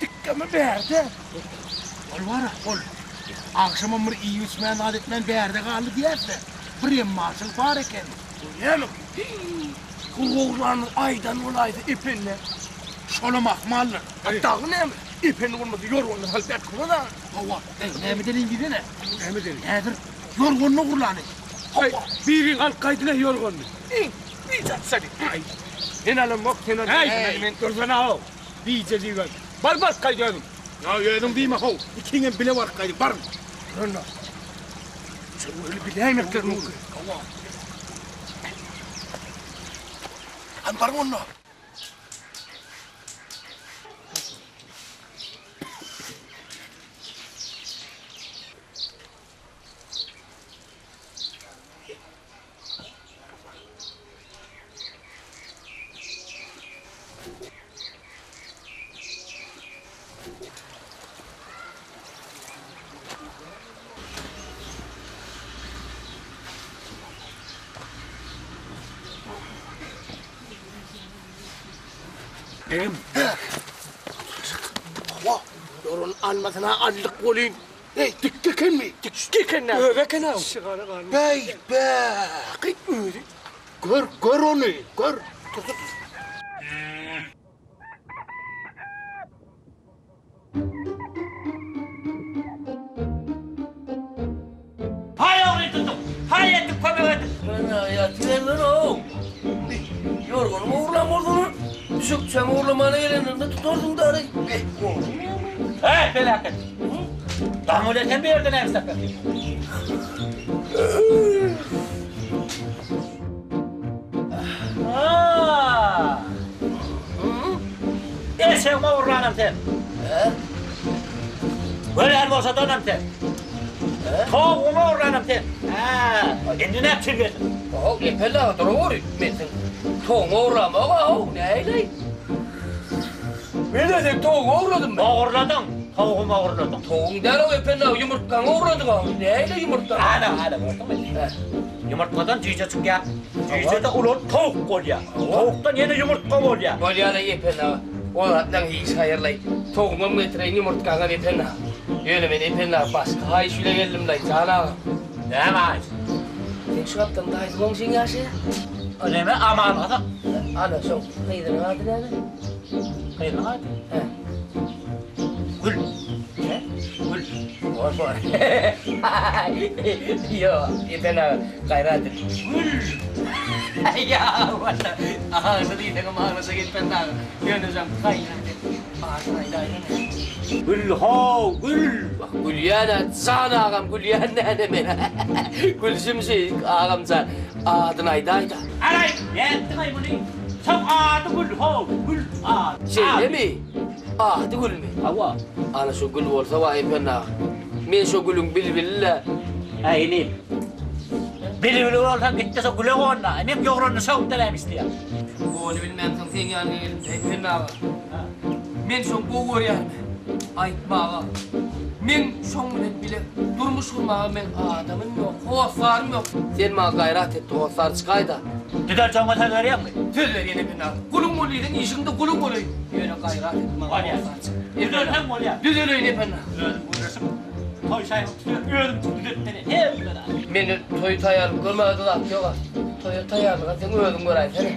Dikgemi bärde. Ol bar-a, ol. Agşamam bir iýip-içmän zat etmän bärde galdy diýerse, bir emmaçylyk bar eken. Görýämiň? Hiý, bu oglanymyz aýdan bolaýsa Ependä. Şolam ahmaldyr. A dagy näme? Ependi bolmasa ýorganyny salyp ýatyrmaz-a. Hawa, näme edeliň diýsene? Näme edeliň? Häzir ýorganyny ogurlany. Hawa, biriň alyp gaýdyň-aý ýorganyny. Iň, bije atsany. Aý, men alamok, sen al. Äý, men dursana-ow, bije diýibem. Bar, baryp gaýt özüň. Ýa özüň diýme-how, ikiňem bile baryp gaýdyň, baryň. Duranda, şöyle biläýmekler mümkin. Hawa. Hany baryň onda. Begim. Hawa, ýorun almasyna aldyk welin. Eý, dikdi ekenmi? Dikdi eken-ä. Özi eken-ä. Beý, be, gyt özi. Gör, gör ony, gör. Dur, dur, dur. Haý ogry tutuň! Haý etdik kömek ediň! Mena ýatyberler-ow. Ýorganymy ogurlan bolsalar, düşekçämi ogurlamana gelenlerinde tutarsyň dary. Beh, gorkmaýarmy? Heý, peläket! Daň bilen sen bu ýerde näme işläp ýatyrsyň? Haa! Eşegimi ogurlanam sen. Görýän bolsa-da sen. Towugymy ogurlanam sen. Hä, indi näme üçin geldiň? How, Epel aga, duraweri. Men seň towugyňy ogurlamok-a, how, nähili? Men-ä seň towugyňy ogurladymmy? Ogurladyň, towugymy ogurladyň. Towugyň däl-ow, Epel aga, ýumurtgaňy ogurladyk-a. Nähili ýumurtga? Ana, ana, gördüňmi? Ýumurtgadan jüýje çykýar. Jüýje-de ulalyp towuk bolýar. Towukdan ýene ýumurtga bolýar. Bolýar-a Ependi aga. O zatlaň hiç haýyrlaý. Towugymam getireýin, ýumurtgaňam Ependi aga. Ýöne men Ependi aga başga haýyş bile geldim-laý, jan agam. Näme haýyş? Seň şu gapdan daýza goňşyň ýaşaýar. O näme, Aman gyzyk? Ana, şoň gyzynyň ady näme? Gyzynyň ady? Hä. Bor, bor. Ýok, Epen aga, gaýrat et. Gül! Ýa, walla, agşy diýseňem aglaşa Epen aga. Ýöne jan, gaýrat et. Adyny aýdaýsana. Gül how, gül! Wah, gülýän-ä, jan agam, gülýän näne men. Gülşüm şi, agam jan. Adyny aýdaý-da. Araý, nätdiň-aý muny? Soň ady Gül how, Gül ady. Şeýlemi? Ady Gülmi? Hawa. Ana şo Gül bolsa waý Ependi aga. Men şo Gülüň bilbili-le. Äý inim. Bilbili bolsaň git-de şo Güle gon-da. Meň ýogranyny şo deläm isleýän. Ony bilmänsoň seň ýanyňa gelipdi Ependi aga. Men şoň gowy görýänimi aýtmaga. Meň şoň bilen bile durmuş gurmaga meň adamym ýok, hossarym ýok. Sen maňa gaýrat et-de hossar çykaý-da. Düzeljegiňe söz berýäňmi? Söz berýän Ependi aga. Guluň bol diýseň işiňde guluň bolaýyn. Ýöne gaýrat et maňa hossar çyk. Düzelseň bolýar. Düzeleýin Ependi aga. Özüm gürleşip, toý şaýyny tutup, özüm düzetmeli. Hemme zat. Mende toý taýýarlyk görmäge-de zat ýog-a. Toýa taýýarlyga seň özüň göräýsene.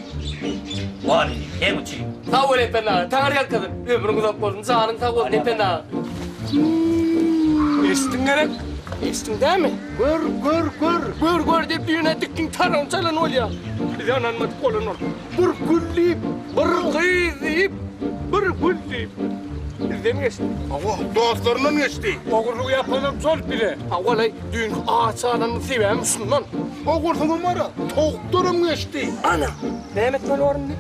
Bar inim, seň üçin. Sag bol Ependi aga, Taňry ýalkasyn. Ömrüň uzak bolsun, janyň sag bolsun Ependi aga. Eşitdiň gerek? Eşitdiň dämi? Gör, gör, gör. Gör, gör diýip düýn-ä dikgiň taragyny çalan bolýa. Bize ynanmadyk bolan ol. Bir gül diýip, bir gyz diýip, bir gül diýip. Bizden geçdi. Hawa, dostlaryndan geçdi. Ogurlyk ýapanam şol bize. Hawa-laý, düýnki aç galanyň sebäbem şundan. Ogursyňam bar-a, towukdanam geçdi. Ana, näme etmeli bor indi?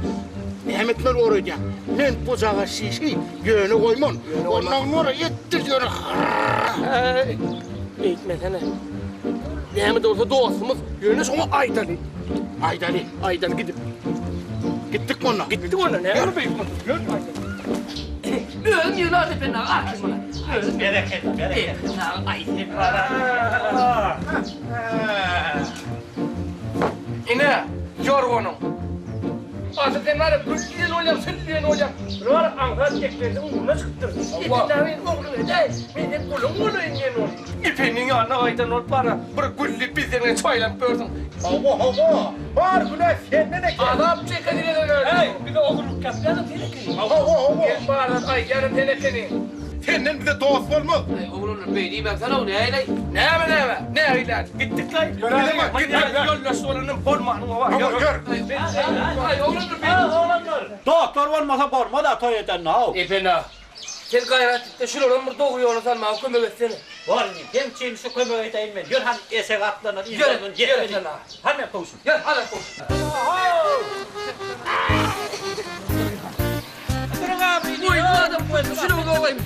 Näme etmeli bor öýdýäň? Men bujaga şişi ýöne goýman. Ondan bor-a, etdir ýöne. Äý, beýtmesene. Näme-de bolsa dostumyz, ýöne şoňa aýdaly. Aýdaly. Aýdaly gidip. Gitdik onda. Gitdik onda, näme beýik onda? Ýör aýdaly. Özüm ýylar Ependi aga, arkaýyn bola. Özüm. Berekella, berekella. Ependi aga, aý sen. Ine, ýorganyň. Asyl sen bar-a gül diýen bolýaň, sül diýen bolýaň. Bir bar aňsat Ependiň ugruna çykypdyr. Ependi aga meniň oglum edäý, men seň guluň bolaýyn diýen boldy. Ependiň ýanyna gaýdan bolup bar-a, bir gül diýip bizden geçip aýlanyp ýörsüň. Hawa, hawa, bar günä senden eken. Azap çekeli gelen özi. Äý, bize ogurlyk ýapýanam sen ekeniň. Hawa, hawa. Gelip bar zat aýdýanam sen ekeniň. Senden bize dost bolmaz. Äý, oglanlar, beý diýmäňsene-ow, nähili? Näme, näme? Nähili? Gitdik-laý. Gitdik, ýoldaş bolanam bolmanyň oba. Hawa, ýör. Äý, oglanlar, beý. Oglanlar, dostlar bolmasa bolmaz-a toý edende-ow. Ependi aga, sen gaýrat et-de, şularam bir dogry ýola salmaga kömek etsene. Bor inim, seň üçin şu kömegi edeýin men. Ýör hany eşege atlanar, Ýör, yzlaryndan ýör ýetmeli. Ependi aga. Hany men kowşum. Ýör, hany kowşum. Duruň abi. Goý bu adam şuny dogaýyn.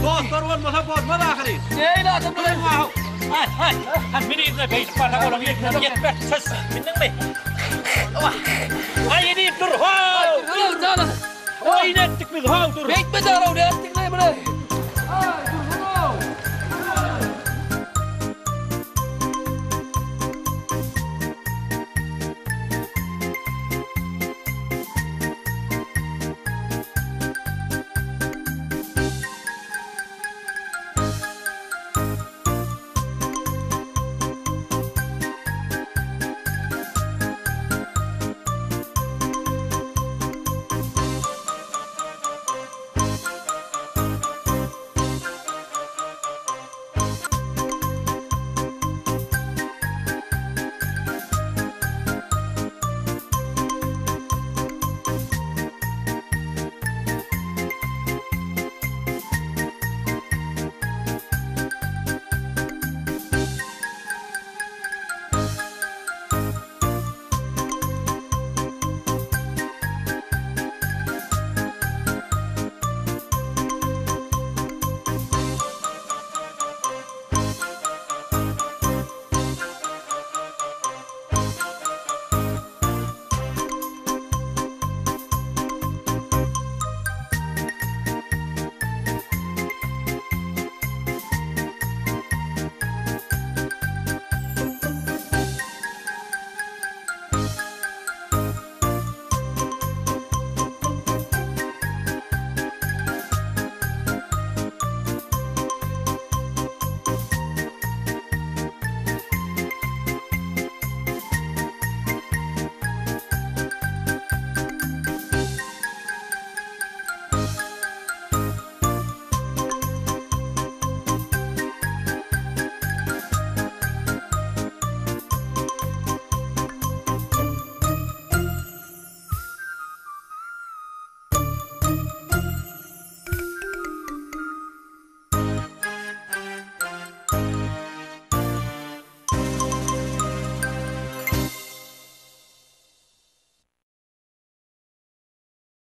Dostlar bolmasa bolmaz ahyry. Nähili adamlar? Duruň ahu. Hay hay. Han meni yzyna beýdip barsa olaň ýetmez ýetmez. Söz mindiňmi? Aý inim dur how. Dur jana. Oýun etdik biz how dur. Beýtme jana, nätdiň muny?